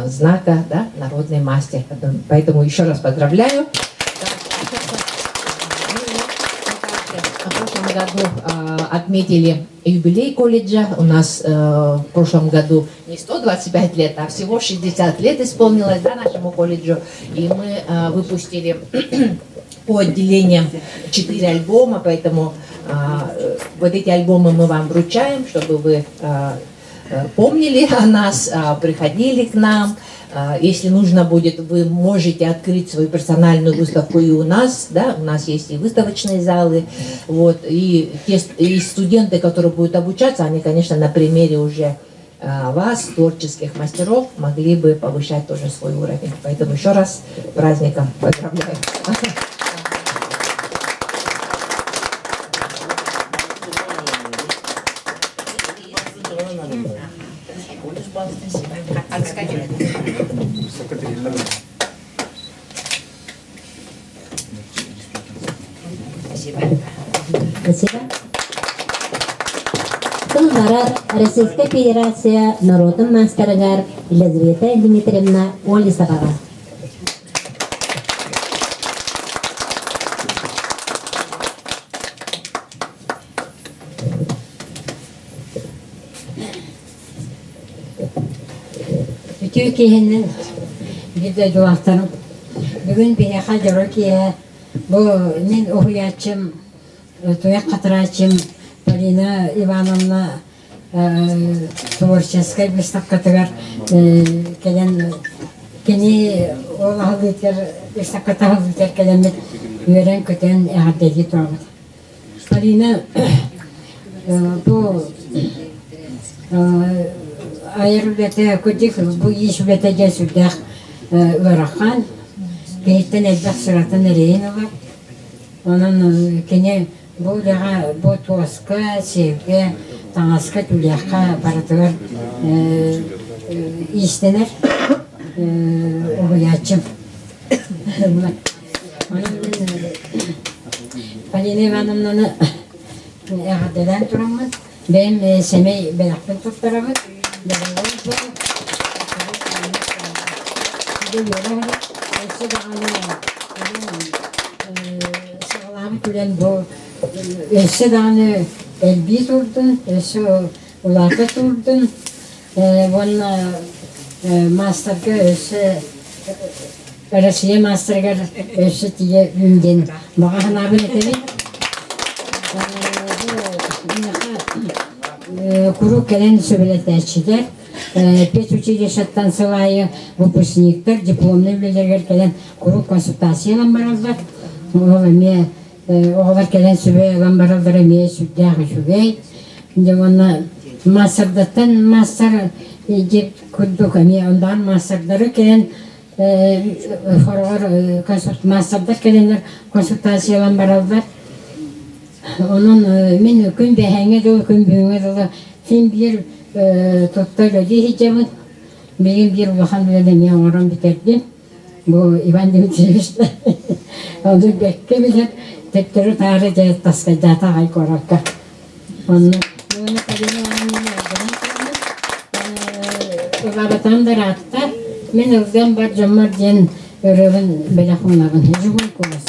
знака да, «Народный мастер». Поэтому еще раз поздравляю. В прошлом году отметили юбилей колледжа. У нас в прошлом году не 125 лет, а всего 60 лет исполнилось да, нашему колледжу. И мы выпустили по отделениям 4 альбома, поэтому вот эти альбомы мы вам вручаем, чтобы вы помнили о нас, приходили к нам. Если нужно будет, вы можете открыть свою персональную выставку и у нас, да, у нас есть и выставочные залы, вот, и те и студенты, которые будут обучаться, они, конечно, на примере уже вас, творческих мастеров, могли бы повышать тоже свой уровень. Поэтому еще раз праздником поздравляю. Спасибо. Тыл барар Российская Федерация норуотун маастарыгар Елизавета Дмитриевна Олесоваҕа. Үтүө киһинэн биир дойдулаахтарым. Бүгүн биһиэхэ дьоро киэһэ бу мин уһуйааччым, туйах хатырааччым Полина Ивановна творческай выставкатыгар кэлэн кини ол аһыллыытыгар выставката аһыллыытыгар кэлэммит үөрэн-көтөн эҕэрдэлии турабыт. Полина бу айар үлэтэ кырдьык бу иис үлэтэ дьэ сүрдээх ыарахан, киһиттэн элбэх сыратын эрэйин ылар. Онон кини бу үлэҕэ бу туоска, сиэлгэ, таҥаска, түүлээххэ барытыгар иистэнэр уһуйааччым. Онон Полина Ивановнаны эҕэрдэлээн тураммын, бэйэм сэмэй бэлэхпин туттарабын. Өссө даҕаны саҕалаабыт үлэм бу өссө даҕаны элбии турдун, өссө улаата турдун уонна маастарга өссө Россия маастарыгар өссө тиийэ үүн диэн баҕа санаабын этэбин. Куруук кэлэн сөбүлэтээччилэр, педучилищеттан сыл аайы выпускниктар дипломнай үлэлэригэр кэлэн куруук консультация ылан бараллар. Ол эмиэ оҕолор кэлэн сүбэ ылан бараллара эмиэ сүрдээх үчүгэй. Дьэ уонна маастардартан маастар диэт курдук эмиэ ондаан маастардары кэлэн хороҕор маастардар кэлэннэр консультациялан бараллар. Онон мин күн бэһээҥҥэ дылы, күн бүгүҥҥэ дылы син биир тутта үлэлии сылдьабын. Билигин биир улахан үлэни эмиэ оҥорон бүтэрдим. Бу Иван Дмитриевич ону бэккэ билэр, төттөрү-таары дьэ таскайдаата аҕай куоракка. Онно уонна Полина Ивановна ылаабатаҕым да ыраатта. Мин ылгам бар дьоммор диэн ырыабын бэлэх уунабын. Живой голос.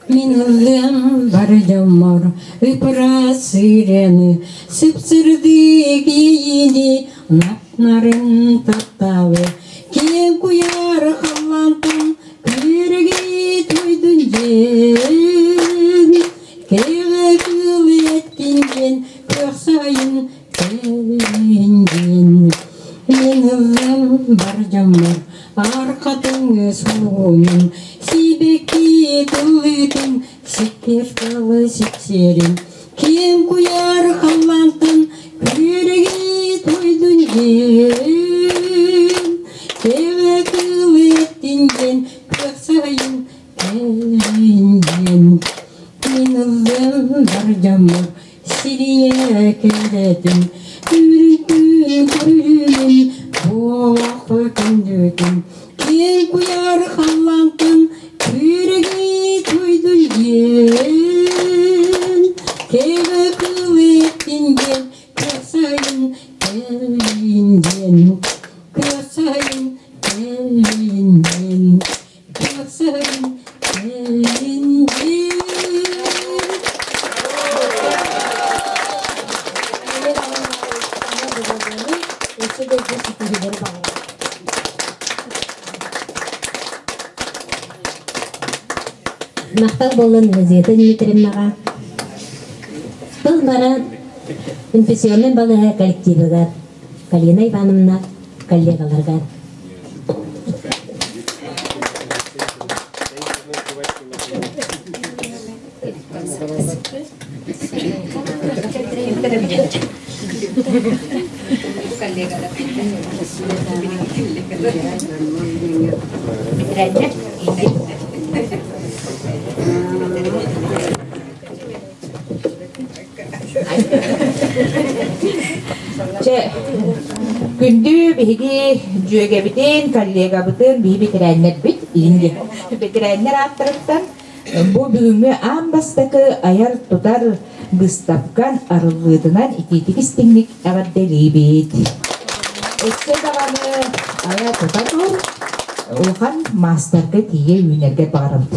Мин ыллыам бары дьоммор ыпыра сыырыаны, сып-сырдык иэйиини, нап-нарын таптаабы, киэҥ куйаар халлаантан күөрэгэй туйдун дьиэн, кэҕэ кыыл эттин диэн күөх сайын кэлин диэн. Мин ыллыам бар дьоммор архатын суунун, сибэкки тыллыытын, сиккиэр тылы сипсиэрин, киэҥ куйаар халлаантан күөрэгэй туйдун диэн, кэҕэ кыыл эттин диэн күөх сайын кэлин диэн. Мин ыллыам бар дьоммор Сирийэ кэрэтин, үрүтүн көрүнүн, буолах күндүтүн, киэҥ куйаар халлаантан күөрэгэй туйдун диэн, кэҕэ кыл эттин диэн, күөх сайын кэллин диэн, күөх сайын кэллин диэн, күөх сайын кэллин диэн. Махтал буоллун Лизавета Дмитриевнаҕа. Тыл баран инфекционнай балыыһа коллективыгар Полина Ивановна коллегаларыгар. Чэ, күндү биһиги дьүөгэбитин, коллегабытын, биһи бэтэрээннэрбит, инди бэтэрээннэр ааттарыттан бу бүгүҥҥү аан бастакы айар-тутар быыстапкан арыллыытынан итиитик истиҥник эҕэрдэлиибит. Өссө даҕаны айа-тута тур, улахан маастарга тиийэ үүнэргэр баҕарабыт.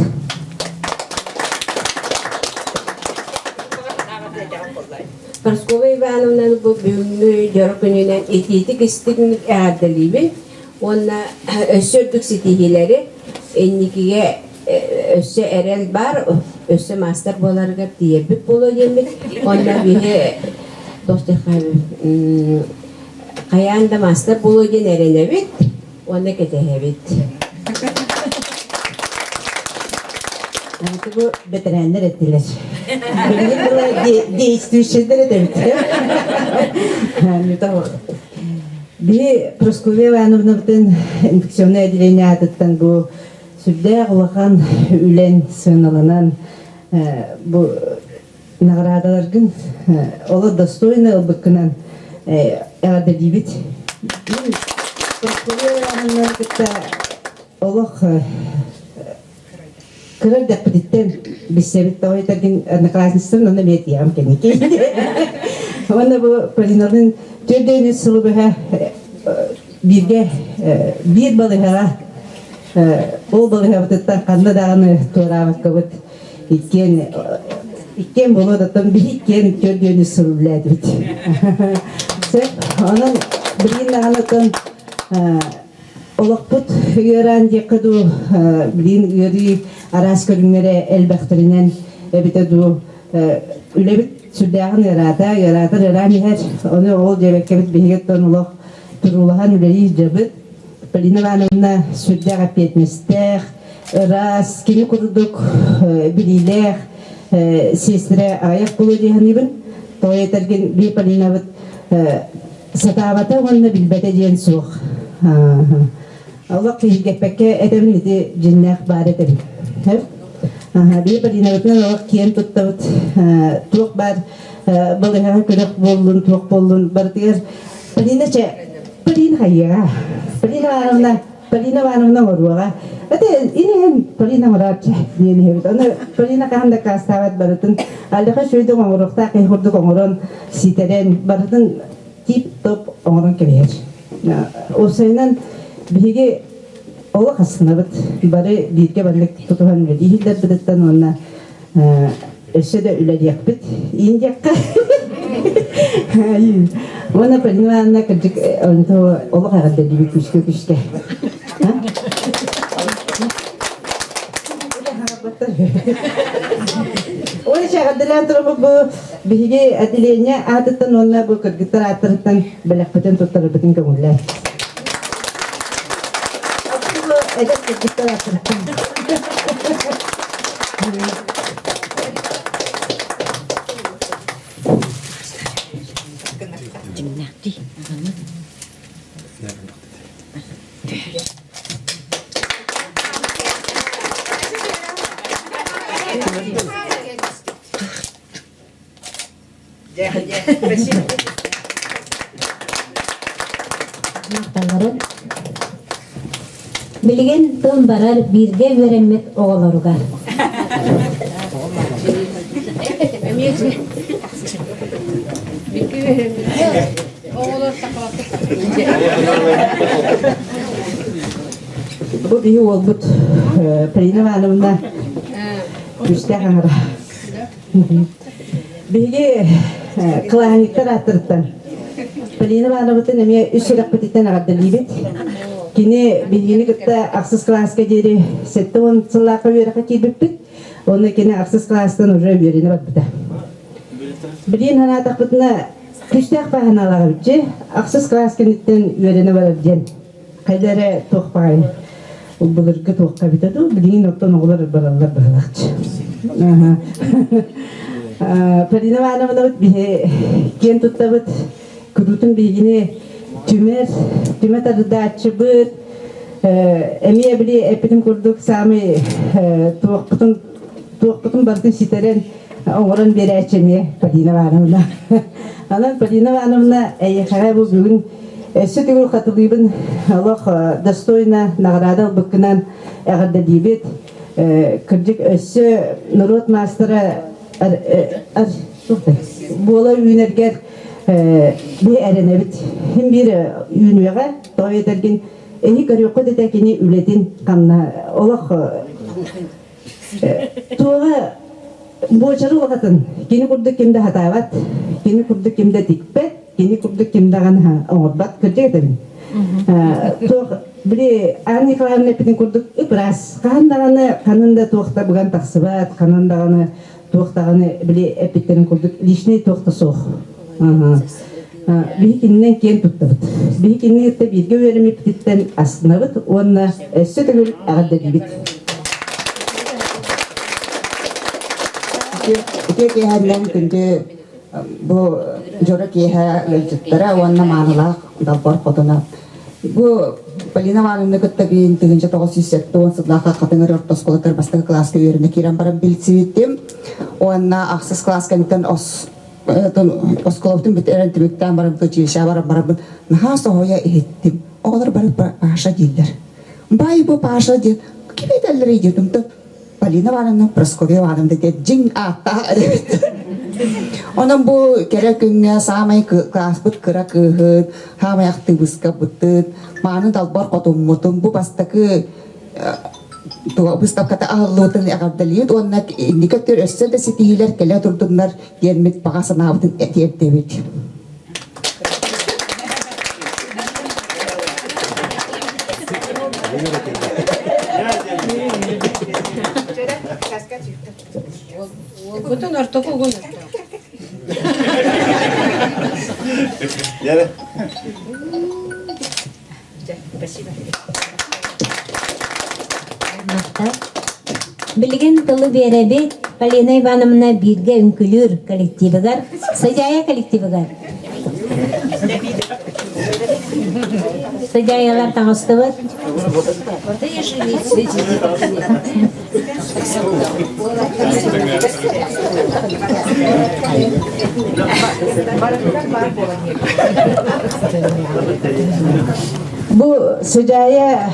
Парасковья Ивановнаны бу бүгүҥҥү дьоро күнүнэн итиитик истиҥник эҕэрдэлиибин уонна өссө үрдүк ситиһиилэри инникигэ өссө эрэл баар, өссө маастар буоларыгар тиийэрбит буолуо диэммит. Уонна биһи хайаан да маастар буолуо диэн эрэнэбит уонна кэтэһэбит. Аты бу бэтэрээннэр эттилэр. Билигин была действующийдэр этэбит. Биһи Прасковья Ивановнабытын инфекционное отделение аатыттан бу сүрдээх улахан үлэн сыаналанан бу наҕараадаларгын олох достойно ылбыккынан эҕэрдэлиибит. Мин Прасковья Ивановнаны кытта олох кыра эрдэхпититтэн билсэбит тоҕо этэргин одноклассницам онно эмиэ тиэҕим кэнники. Уонна бу Полиналыын төрдүөн үс сылы быһа бииргэ биир балыыһаҕа ол балыыһабытыттан ханна даҕаны туораабаккабыт иккиэн иккиэн буолуо да биһи иккиэн төрдүөн үс сыл үлэлээтибит. Сөп онон билигин даҕаны оттон Олохпут ыараан диэххэ дуу, билигин ыарыы араас көрүҥнэрэ элбэхтэринэн эбитэ дуу, үлэбит сүрдээҕин ыараата, ыараатар ыараан иһэр. Ону ол диэбэккэбит биһиги оттон олох туруулаһан үлэлии сылдьабыт. Полина Ивановна сүрдээх эппиэтинэстээх, ыраас, кини курдук билиилээх сиэстэрэ аҕыйах буолуо дии саныыбын. Тоҕо этэргин бии Полинабыт Сатаабата уонна билбэтэ диэн суох. Олох киһиргэппэккэ этэбин ити дьиннээх баар этэбин. Биһи Полинабытынан олох киэн туттабыт. Туох баар балыһаҕа күрэх буоллун, туох буоллун барытыгар Полина чэ Полина хайыаҕа. Полина Ивановна Полина Ивановна оҥоруоҕа. Это инэн Полина оҥорооччу диэн иһэбит. Ону Полина хаһан дакаастаабат барытын Алеха үчүгэйдик оҥоруохтаах киһи курдук оҥорон, ситэрэн, барытын тип-топ оҥорон кэбиһэр. Уопсайынан биһиги олох астынабыт. Бары бииргэ маннык тутуһан үлэлииллэрбититтэн уонна өссө да үлэлиэхпит иин диэххэ. Уонна Полина Ивановна кырдьык олох эҕэрдэлиибит күүскэ күүскэ. Ол эҕэрдэлээн турабыт бу биһиги отделение аатыттан уонна бу кыргыттар ааттарыттан бэлэхпитин туттарарбытын көҥүллээн. Эдэр кыргыттар ааттарыттан. Дьиҥнээхтии. Махталларын. Билигин тыл барар бииргэ үөрэммит оҕолоругар. Бу биһи уолбут Полина Ивановна күүстээх аҥара. Биһиги кылааһынньыктар ааттарыттан Полина Ивановнатын эмиэ үс сүрэхпититтэн эҕэрдэлиибит. Кини биһигини кытта ахсыс кылааска диэри 70 сыллаахха үөрэххэ киирбиппит. Уонна кини ахсыс кылаастан уже үөрэнэ барбыта. Билиэн санаатахпытына, күүстээх бааһыналаах эбит Ахсыс кылаас кэнниттэн үөрэнэ барар диэн хайда эрэ туох баҕайы былыргы туохха эбитэ дуу, билигин оттон оҕолор бараллар быһыылаахчы. Полина Ивановнабыт биһи киэн туттабыт, куруутун биһигини түмэр, түмэ тардааччыбыт, эмиэ били эппитим курдук саамай туохпутун туохпутун барытын ситэрэн оҥорон биэрээччи эмиэ Полина Ивановна. Онон Полина Ивановна эйиэхэҕэ бу бүгүн өссө төгүл хатылыыбын олох достойно наҕараада ылбыккынан эҕэрдэлиибит. Кырдьык өссө норуот маастара буола үүнэргэр биһи эрэнэбит. Хим биир үүнүөҕэ, тоҕо этэргин эһи көрүөххүт этэ кини үлэтин ханна олох Туоҕа буочары улахатын кини курдук ким да хатаабат, кини курдук ким да тикпэт, кини курдук ким даҕаны оҥорбот. Кырдьык этэбин. Туох били Анна Николаевна эппитин курдук ып-ыраас. Хаһан даҕаны ханан да туох да быган тахсыбат, ханан даҕаны туох даҕаны били эппиттэрин курдук личный туох да суох. Биһи кининэн киэн туттабыт. Биһи кинини кытта бииргэ үөрэммиппититтэн астынабыт уонна өссө төгүл эҕэрдэлиибит. Үтүө киэһэннэн күндү бу дьоро киэһэ ыалдьыттара уонна маанылаах далбар хотуна. Бу Полина Ивановна кытта биин 1970 сыллаахха Хатыҥыр орто оскуолатыгар бастакы кылааска үөрэнэ киирэн баран билсибитим. Уонна ахсыс кылаас кэнниттэн ос оскуолабытын бүтэрэн түмүктээн баран училищеҕа баран бараммын наһаа соһуйа иһиттим. Оҕолор бары Паша дииллэр. Бай бу Паша диэн ким этэллэрий диэтим Полина Ивановна Прасковья Ивановна диэн дьиҥ ааттаах эбит. Онон бу кэрэ күҥҥэ саамай кылааспыт кыра кыыһын, саамай актыбыыскабытын, мааны далбар хотуммутун бу бастакы выставката аһыллыбытын эҕэрдэлиибит уонна инники өттүгэр өссө да ситиһиилэр кэлэ турдуннар диэммит баҕа санаабытын тиэрдэбит. Уолгутун ортоку угун Спасибо. Билигин тылы биэрэбит Полина Ивановна бииргэ үҥкүлүүр коллективыгар, Сыдьаайа коллективыгар. Сыдьаайалар таҥастыбыт. Бу Сыдьаайа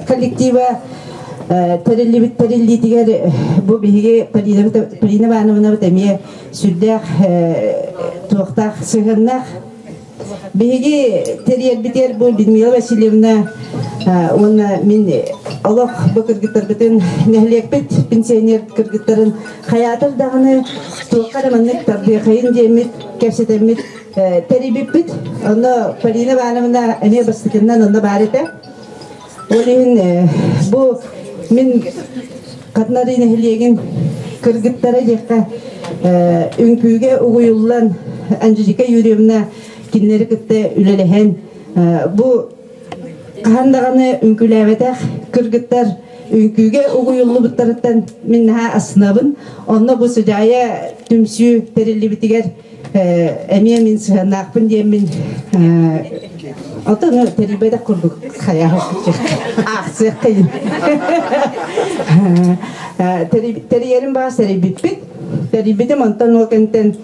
коллектива тэриллибит тэриллиитигэр бу биһиги Полина Ивановнабыт эмиэ сүрдээх туохтаах сыһыаннаах. Биһиги тэрийэрбитигэр бу Людмила Васильевна уонна мин олох бу кыргыттарбытын нэһилиэкпит пенсионер кыргыттарын хайаатар даҕаны туохха да маннык тардыахайын диэммит кэпсэтэммит тэрийбиппит. Онно Полина Ивановна эмиэ бастакыннан онно баар этэ. Ол иһин бу мин Хатнары нэһилиэгин кыргыттара диэххэ үҥкүүгэ угуйуллан Анжелика Юрьевна кинилэри кытта үлэлэһэн бу хаһан даҕаны үҥкүүлээбэтэх кыргыттар үҥкүүгэ угуйуллубуттарыттан мин наһаа астынабын. Онно бу Сыдьаайа түмсүү тэриллибитигэр эмиэ мин сыһыаннаахпын диэммин отону тэрийбэтэх курдук аахсыаххайын тэрийэрим баа сэрийбиппит тэрийбитим онтон ол кэнтэн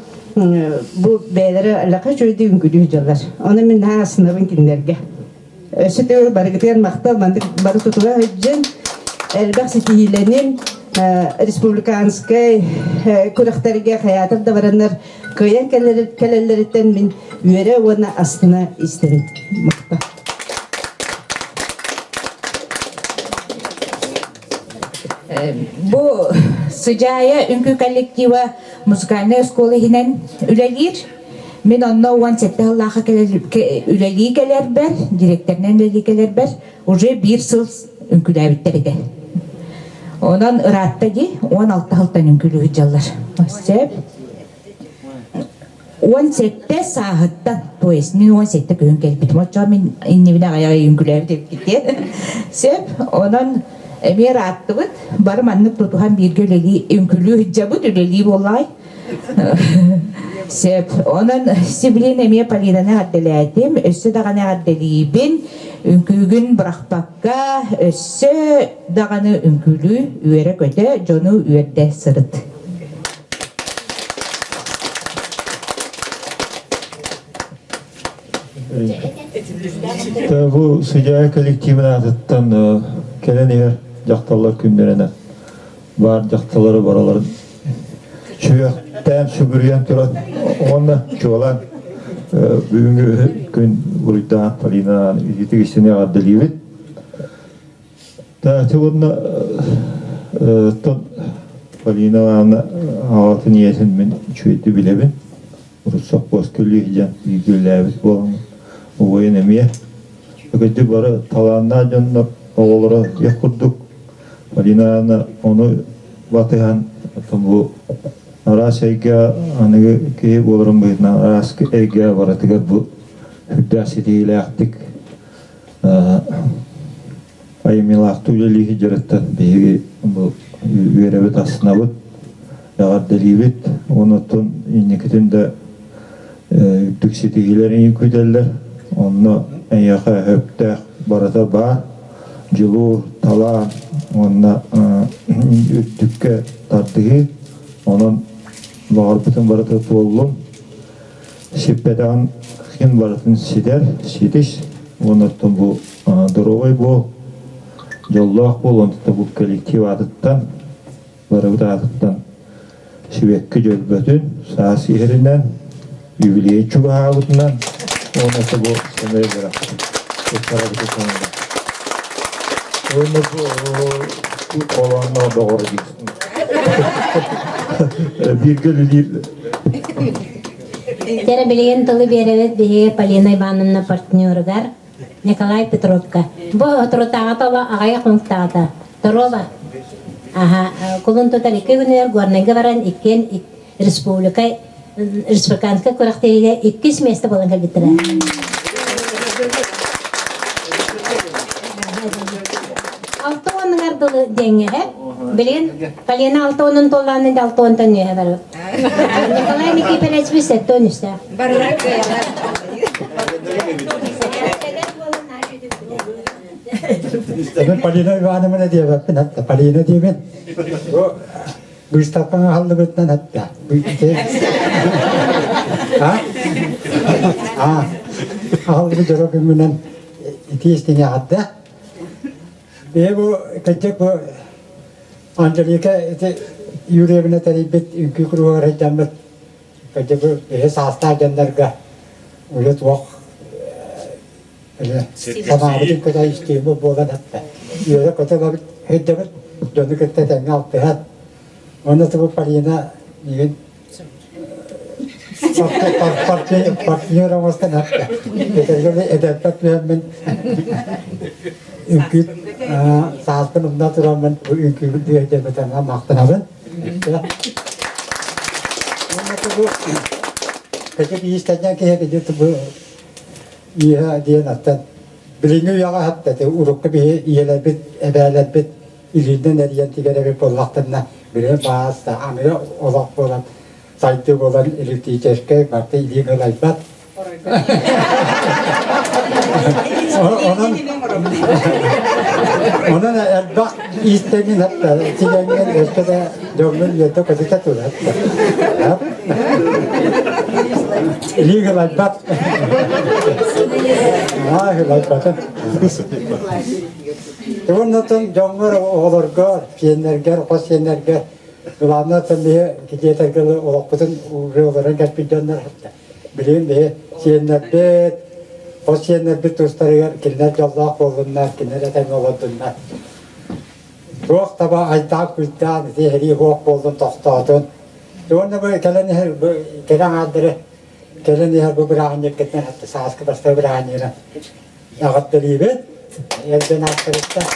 бу бэйэлэрэ алака үчүгэйдик үҥкүүлүү сылдьаллар ону мин наһаа астынабын кинилэргэ Өссө төгүл барыгытыгар махтал, маннык бары тутула сылдьын, элбэх ситиһиилэнин, республиканскай күрэхтэргэ хайаатар да бараннар кыайан кэлэллэриттэн мин үөрэ уонна астына истэбин. Махтал. Бу Сыдьаайа үҥкүү коллектива музыкальнай оскуола иһинэн үлэлиир. Мин онно 17 сыллаахха үлэлии кэлэрбэр, директорынан үлэлии кэлэрбэр уже биир сыл үҥкүүлээбиттэр этэ. Онон ыраатта дии, 16 сылтан үҥкүүлүү сылдьаллар. Сөп. 17 сааһыттан, то есть мин 17 күһүн кэлбитим. Оччоҕо мин иннибинэ аҕыйах үҥкүүлээбит эбиккит Сөп. Онон эмиэ ырааттыбыт. Бары маннык тутуһан бииргэ үлэлии үҥкүүлүү сылдьабыт, үлэлии буоллаҕай. Сөп. Онон сибилин эмиэ Полинаны эҕэрдэлээтим. Өссө даҕаны эҕэрдэлиибин. Үҥкүүгүн бырахпакка, өссө даҕаны үҥкүүлүү, үөрэ-көтө, дьону үөрдэ сырыт. Бу Сыдьаайа коллективын аатыттан кэлэн иһэр дьахталлар күннэринэн баар дьахталлары бараларын сүһүөхтээн сүгүрүйэн туран уонна чуолаан бүгүҥҥү күн буруйдаах Полинаан ититик истини эҕэрдэлиибит. Таати уонна тон Полина Ивановна аҕатын ийэтин мин үчүгэйдик билэбин. Урут сопхуоска үлэлиир диэн үлэлээбит буолан убайын эмиэ. Кырдьык бары талааннаах дьоннор оҕолоро диэх курдук Полина ону батыһан бу араас эйгэ аныгы киһи буоларын быһыытынан араас эйгэ барытыгар бу сүрдээх ситиһиилээхтик айымньылаахтык үлэлии сылдьарыттан биһиги бу үөрэбит астынабыт эҕэрдэлиибит онуттан инникитин да үрдүк ситиһиилэри күүтэллэр онно эйиэхэ сөптөөх барыта баар дьулуур талаан уонна үрдүккэ тардыһыы онон баҕарбытын барыта туоллун сиппэтэҕин ким барытын ситэр ситис уонна оттон бу доруобай буол дьоллоох буол онтон бу коллектив аатыттан барыбыт аатыттан сибэкки дьөлбөтүн саас иһэринэн юбилей чугаһаабытынан уонна бу сэмэй бырахпыт Уонна бу олоонно доҕор бииргэ үлэлиир Тере билигин тылы биэрэбит биһиги Полина Ивановна партнеругар Николай Петровка. Бу оторутааҕыта ола аҕайах мунтаҕата. Торуоба. Аха, кулун тутар икки күнүгэр Горнайга баран иккиэн республика республиканскай күрэхтэһиигэ иккис миэстэ буолан кэлбиттэрэ. Алта уонугар дылы диэҥҥэ билигин Полина алта уонун туоллаанын да алта уонтан үөһэ барбыт. Николай Никифорович сэттэ уон үстээх. Барылар кыайалар. Мен Полина Ивановна диэбэппин хатта Полина диэбин. Бу быыстапкаҥа аһыллыбытынан хатта. А? А. Аһыллыбыт дьоро күҥҥүнэн итии истиҥэ хатта. Бэйэ бу кырдьык бу Анжелика ити Юрьевна тэрийбит үҥкүү куруһугар сылдьаммыт кырдьык бу биһи саастаах дьоннорго. Үлэ туох санаабытын көтө истиэмэ буолан этте. Үөрэ көтө ылабыт, өйдөбүт, дьону кытта тэҥҥэ алтыһан. Уонна бу Полина миигин партнер оҥостон этте. Этэргэ эдэрбэр түһэммин үҥкүү сааспын умна тураммын бу үҥкүүбүн түһэрдэрбитин махтанабын. Уонна бу кэчик иистэнньэҥ киһи кини бу ииһэ диэн аттан билиҥҥи үйэҕэ хатта урукку биһи ийэлэрбит эбээлэрбит илиинэн эрийэн тигэр эбит буоллахтарына билигин баас да аныгы олох буолан сайдыы буолан электрическэй барыта илии ылайбат Онон онон элбэх иистэнин хатта тигэҥҥин өссө да дьоҥҥун үөрдэ көтүтэ турар. Илии ылайбат. Аа, ылайбатын. Уоннатан дьоҥҥор, оҕолорго, сиэннэргэр, хос сиэннэргэ главное биһи кидиэтэргэ олохпутун уже олорон кэлбит дьоннор билигин биһи сиэннэрбит, хос сиэннэрбит тустарыгар кинилэр дьоллоох буоллуннар, кинилэр этэҥҥэ олордуннар. Туох таба айдаан-куйдаан ити сэрии суох буоллун тохтоотун. Уонна бу кэлэн иһэр бу кэлэн аардары кэлэн иһэр бу бырааһынньыккытынан сааскы бастакы бырааһынньыгынан эҕэрдэлиибит. Эрдэн ааттарыттан.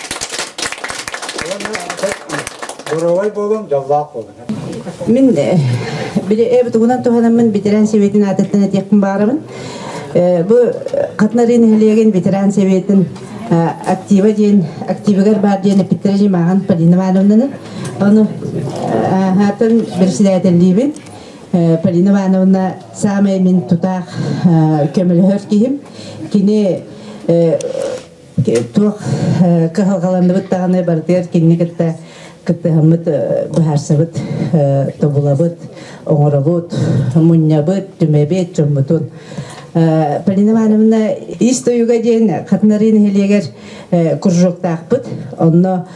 Уонна доруобай буолуҥ, дьоллоох буолуҥ. Мин били эбитигунан туһанаммын ветеран советин аатыттан этиэхпин баарабын. Бу Хатнары нэһилиэгин ветеран советин актива диэн активыгар баар диэн эппиттэрэ дьимааҕын Полина Ивановнаны. Ону аатын председателлиибин. Полина Ивановна саамай мин тутаах көмөлөһөр киһим. Кини туох кыһалҕаланныбыт даҕаны барытыгар кинини кытта кыттыһаммыт быһаарсабыт, тобулабыт, оҥоробут, мунньабыт, түмэбит дьоммутун. Полина Ивановна ис тойуга диэн Хатынарыы нэһилиэгэр кружоктаахпыт. Онно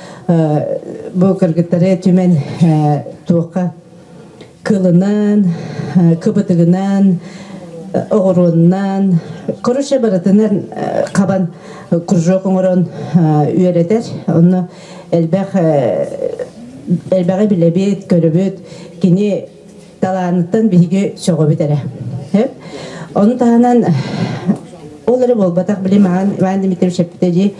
бу кыргыттары түмэн туохха кылынан, кыбытыгынан, оҕуруоннан, короче барытынан хабан кружок оҥорон үөрэтэр. Онно элбэх элбэҕи билэбит, көрөбүт. Кини талааныттан биһиги сөҕөбүт эрэ. Ону таһынан ол эрэ буолбатах, били маҕан Иван Дмитриевич эппитэ дии,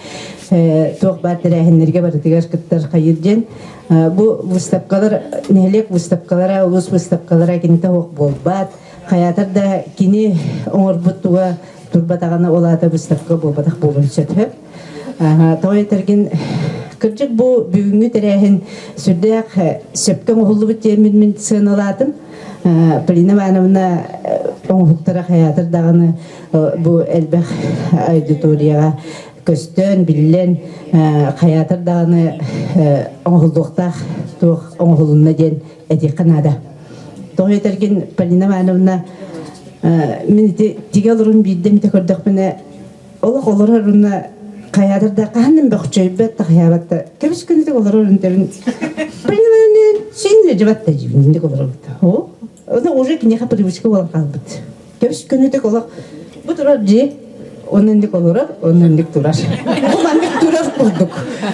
туох баар тэрээһиннэргэ барытыгар кыттар хайыыр диэн. Бу выставкалар, нэһилиэк выставкалара, улуус выставкалара кинитэ суох буолбат. Хайаатар да кини оҥорбут туга турбатаҕына ол аата выставка буолбатах буолуон сөп. Тоҕо этэргин кырдьык бу бүгүҥҥү тэрээһин сүрдээх сөпкө оҥоһуллубут диэммин мин сыаналаатым. Полина Ивановна оҥоһуктара хайаатар даҕаны бу элбэх аудиторияҕа көстөн, биллэн, хайаатар даҕаны оҥоһуллуохтаах туох оҥоһулунна диэн этиэххэ наада. Тоҕо этэргин Полина Ивановна мин ити тигэ олорун биирдэ эмитэ көрдөхпүнэ олох олорор уонна хайаатар да хаһан бөхчөйбөт да хайаабат да көбүс күнүтүк олорор үнтэрин Полина Ивановна син дьыбат да дьибинник олоробут. О, уже киниэхэ привычка буолан хаалбыт. Көбүс күнүтүк олох бу турар дьиэ оннук олорор, оннук турар. Бу маннык турар курдук.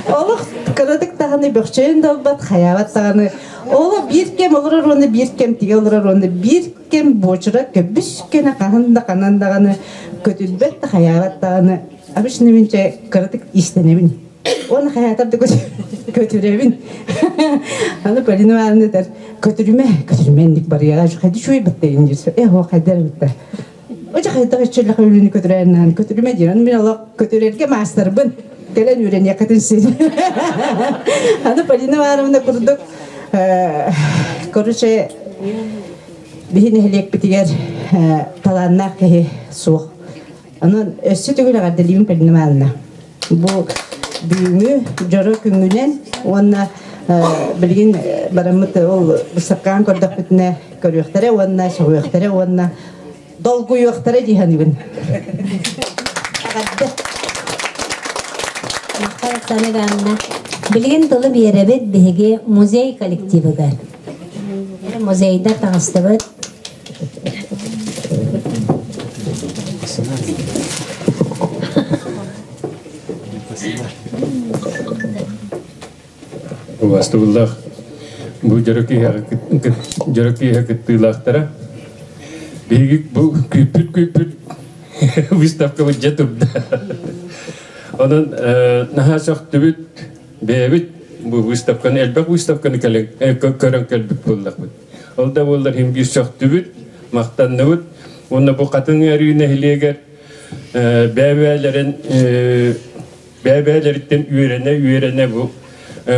Олох кыратык даҕаны бөхчөйөн да ылбат, хайаабат даҕаны. Олох биир кэм олорор уонна биир кэм тигэ олорор уонна биир кэм буочура көбүс кэнэ хаһан да ханан даҕаны көтүлбэт да хайаабат даҕаны. Обычно мин чэ кыратык иистэнэбин. Уонна хайаатар да көтүрэбин. Аны Полина Ивановна этэр, көтүрүмэ, көтүрүмэ инник барыаҕа, хайда үчүгэй баттайын диир. Э, оо, хайда эрэ бытта. Оча хайдах үчүллэх үлүнү көтүрэринэн көтүрүмэ диир. Аны мин олох көтүрэргэ маастарбын. Кэлэн үөрэниэххитин син. Аны Полина Ивановна курдук, короче, биһи нэһилиэкпитигэр талааннаах киһи суох. Онон өссө төгүл эҕэрдэлиибин Полина Ивановна. Бу бүгүҥҥү дьоро күҥҥүнэн уонна билигин бараммыт ол быыстапкаҕын көрдөхпүтүнэ көрүөхтэрэ уонна сөҕүөхтэрэ уонна долгуйуохтара дии саныыбын. Эҕэрдэ. Махтал Оксана Ивановна. Билигин тылы биэрэбит биһиги музей коллективыгар. Музейдар таҕыстыбыт. Убаастабыллаах бу дьоро киэһэ кыттыылаахтара. Биһиги бу күүппүт-күүппүт выставкабыт дьэ турда. Онон наһаа сөхтүбүт, бэйэбит бу выставканы, элбэх выставканы көрөн кэлбит буоллахпыт. Ол да буоллар иһин биир сөхтүбүт, махтанныбыт. Уонна бу Хатыҥ Ыарыы нэһилиэгэр бэйэ-бэйэлэрин бэйэ-бэйэлэриттэн үөрэнэ-үөрэнэ бу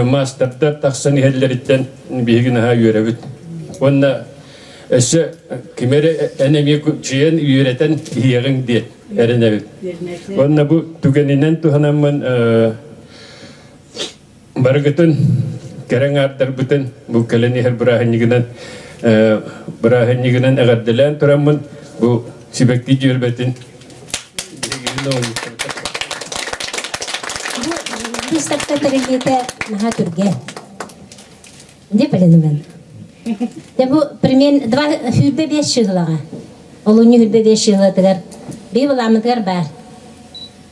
маастардар тахсан иһэллэриттэн биһиги наһаа үөрэбит. Уонна өссө ким эрэ эн эмиэ чүйэн үөрэтэн иһиэҕиҥ диэн эрэнэбит. Уонна бу түгэнинэн туһанаммын барыгытын кэрэ аҥаардарбытын бу кэлэн иһэр бырааһынньыгынан бырааһынньыгынан эҕэрдэлээн тураммын бу сибэкки дьүөрбэтин Выставка тэриллиитэ наһаа түргэн. Дьэ Полина Дьэ бу примерно два хүрбэ биэс чыһылаҕа. Олунньу хүрбэ биэс чыһылатыгар бии былааммытыгар баар.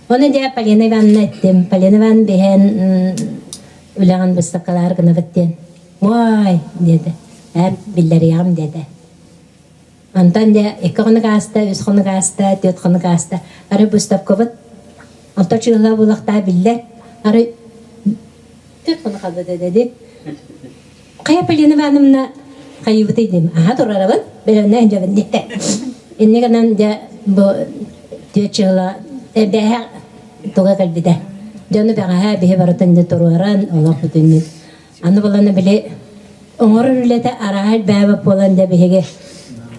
Оны дьэ Полина Ивановна эттим. Полина Ивановна биһэн үлэҕин быыстапкалаары гынабыт диэн. Уай диэтэ. Ээ биллэриэҕим диэтэ. Онтон дьэ икки хонук ааста, үс хонук ааста, түөрт хонук ааста. Арай быыстапкабыт онто чыыһыла буолуохтаах биллэр. Арай түөрт хонук хаалбыта дии. Хайа Полина Ивановна хайыыбытый диим. Аха турарабын, бэлэмнээн дьэбин диэтэ. Инньэ гынан дьэ бу түөрт чыыһыла бэһэ туга кэлбитэ. Дьону бэҕэһээ биһи барытын дьэ туруоран олох бүтүннүү. Аны буланы били оҥорор үлэтэ арааһа элбээбит буолан дьэ биһиги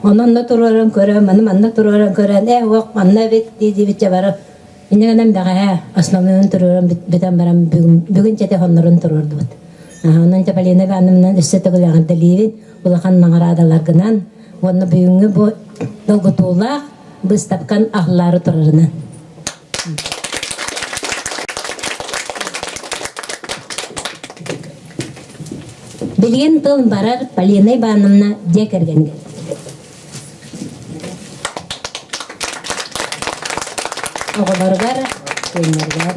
онно туруоран көрөн, маны манна туруоран көрөн, ээ уох манна эбит дии диэбит дьэ бары инньэ гынан бэҕэһээ основнойун туруоран бүтэн баран бүгүн бүгүн чэтэ хоннорун туруордубут. Онон дьэ Полина Ивановна өссө төгүл эҕэрдэлиибин улахан наҕараадаларгынан уонна бүгүҥҥү бу долгутуулаах быыстапкан аһыллаары турарынан. Билигин тыл барар Полина Ивановна дьиэ кэргэҥҥэ. Оҕолоругар, сиэннэригэр.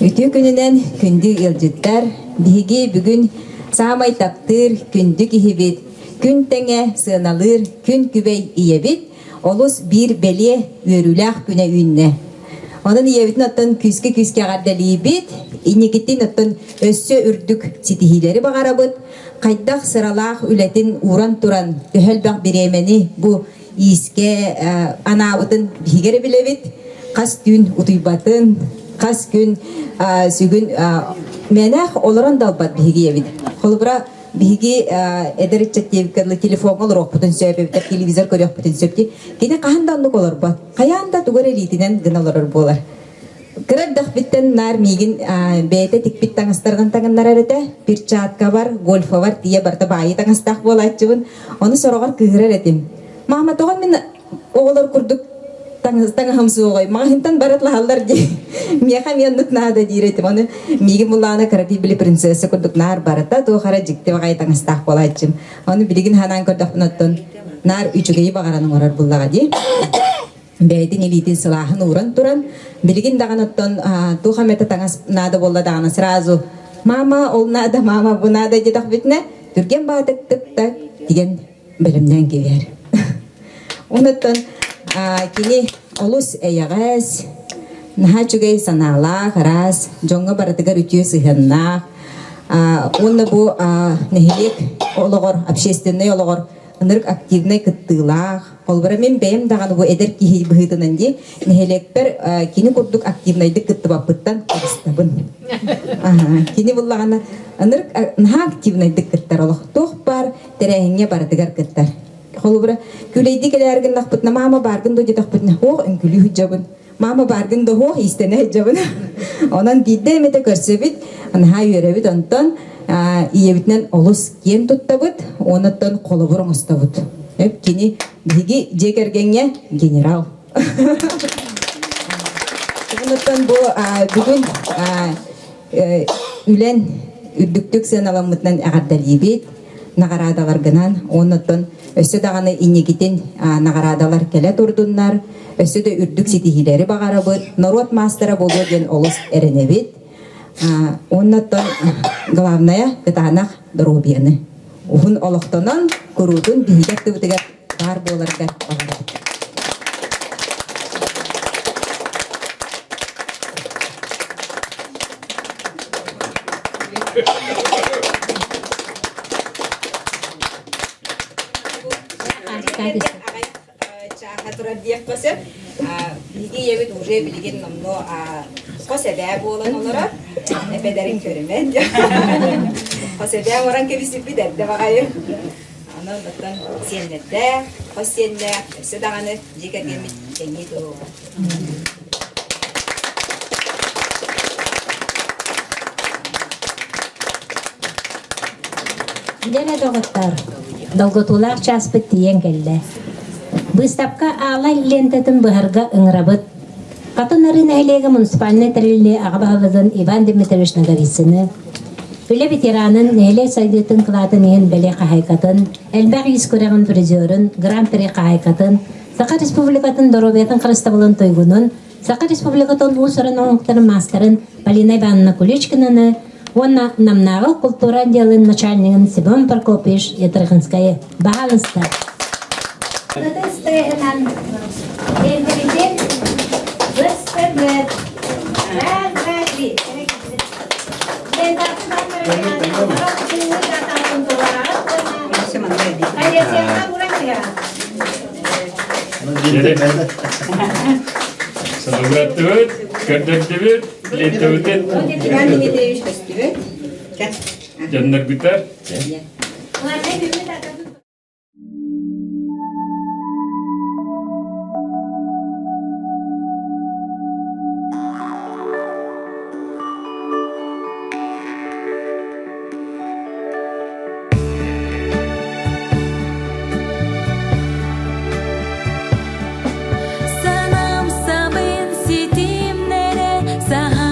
Үтүө күнүнэн күндү ыалдьыттар, биһиги бүгүн саамай таптыыр күндү киһибит, күн тэҥэ сыаналыыр күн күбэй ийэбит олус биир бэлиэ үөрүүлээх күнэ үүннэ. Онон ийэбитин оттон күүскэ-күүскэ эҕэрдэлиибит, инникитин оттон өссө үрдүк ситиһиилэри баҕарабыт. Хайдах сыралаах үлэтин ууран туран төһө элбэх бириэмэни бу иискэ анаабытын биһиги эрэ билэбит. Хас түүн утуйбатын, хас күн сүгүн мэнэх олорон да албат биһиги ийэбит. Холобура, биһиги эдэр ыччат диэбиккэ телефоҥҥа олоруохпутун сөп эбэтэр телевизор көрүөхпүтүн сөп дии. Кини хаһан да оннук олорбот. Хайаан да тугу эрэ илиитинэн гына олорор буолар. Кыра эрдэхпиттэн наар миигин бэйэтэ тикпит таҥастарынан таҥыннарар этэ. Перчаткабар, гольфабар тиийэ барыта баайыы таҥастаах буолааччыбын. Ону сороҕор кыыһырар этим. Маама, тоҕо мин оҕолор курдук таҥаһым суоҕай, маҕаһыынтан баратлаһаллар дии. Миэхэ эмиэ оннук наада диир этим. Ону миигин буллаҕына кыракый били принцесса курдук наар барыта туох эрэ дьикти баҕайы таҥастаах буолааччым. Ону билигин ханаан көрдөхпүнэ оттон наар үчүгэйи баҕаран оҥорор буллаҕа дии. Бэйэтин илиитин сылааһын ууран туран, билигин даҕаны оттон туох эмэтэ таҥас наада буолла даҕаны сразу «Мама, ол наада, мама, бу наада» диэтэхпитинэ, түргэн баатык тык-так тигэн бэлэмнээн кэбиһэр. Онуттан кини олус эйэҕэс, наһаа үчүгэй санаалаах, ыраас, дьоҥҥо барытыгар үтүө сыһыаннаах. Уонна бу нэһилиэк олоҕор, общественнай олоҕор ынырык активнай кыттыылаах. Холобура, мин бэйэм даҕаны бу эдэр киһи быһыытынан дии, нэһилиэкпэр кини курдук активнайдык кыттыбаппыттан кыбыстабын. Кини буллаҕына ынырык наһаа активнайдык кыттар олох туох баар тэрээһиҥҥэ барытыгар кыттар. Холобура, күлэйдии кэлээр гыннахпытына, маама бааргын дуо диэтэхпитинэ, һуох үҥкүлүү сылдьабын. Маама бааргын да һуох иистэнэ сылдьабын. Онон биирдэ эмэтэ көрсөбүт, наһаа үөрэбит. Онтон ийэбитинэн олус киэн туттабыт, онуттан холобур оҥостобут. Кини биһиги дьиэ кэргэҥҥэ генерал. Онуттан бу бүгүн үлэн үрдүктүк сыаналаммытынан эҕэрдэлиибит. наҕараадаларгынан уоннаттан өссө даҕаны инникитин наҕараадалар кэлэ турдуннар, өссө да үрдүк ситиһиилэри баҕарабыт, норуот маастара буолуо диэн олус эрэнэбит. Уоннаттан главное кытаанах доруобуйаны. Уһун олохтонон куруутун биһиги аттыбытыгар баар буоларгар баҕарабыт. Чааха турар диэххэ сөп. Биһиги ийэбит уже билигин номнуо хос эбээ буолан олорор. Эбэлэрин көрүмэн. Хос эбээ оҥорон кэбиспиппит эрдэ баҕайы. Онон оттон сиэннэрдээх, хос сиэннээх, өссө даҕаны дьиэ кэргэммит кэҥии туруоҕа. Дьэ эрэ доҕоттоор, долгутуулаах чааспыт тиийэн кэллэ. Быыстапка аалай лентатын быһарга ыҥырабыт. Хатын Арыы нэһилиэгэ муниципальнай тэриллии аҕа баһылыгын Иван Дмитриевич Ноговицыны, үлэ ветеранын, нэһилиэк сайдыытын кылаатын иһин бэлиэ хаһаайкатын, элбэх иис күрэҕин призерын, гран-при хаһаайкатын, Саха Республикатын доруобуйатын харыстабылын туйгунун, Саха Республикатын уус-уран оҥоһуктарын маастарын Полина Ивановна Куличкинаны уонна Намнааҕы култуура отделын начальнигын Семен Прокопьевич Ятрыхинскайы баһаалыста. Ытыс лентабитин быстыбыт. Раз, два, три. Сылгаттыбыт, көрдөрдүбүт, лентабытын. Иван Дмитриевич көстүбүт. Дьонноргутар. Санам сабын ситимнере саха.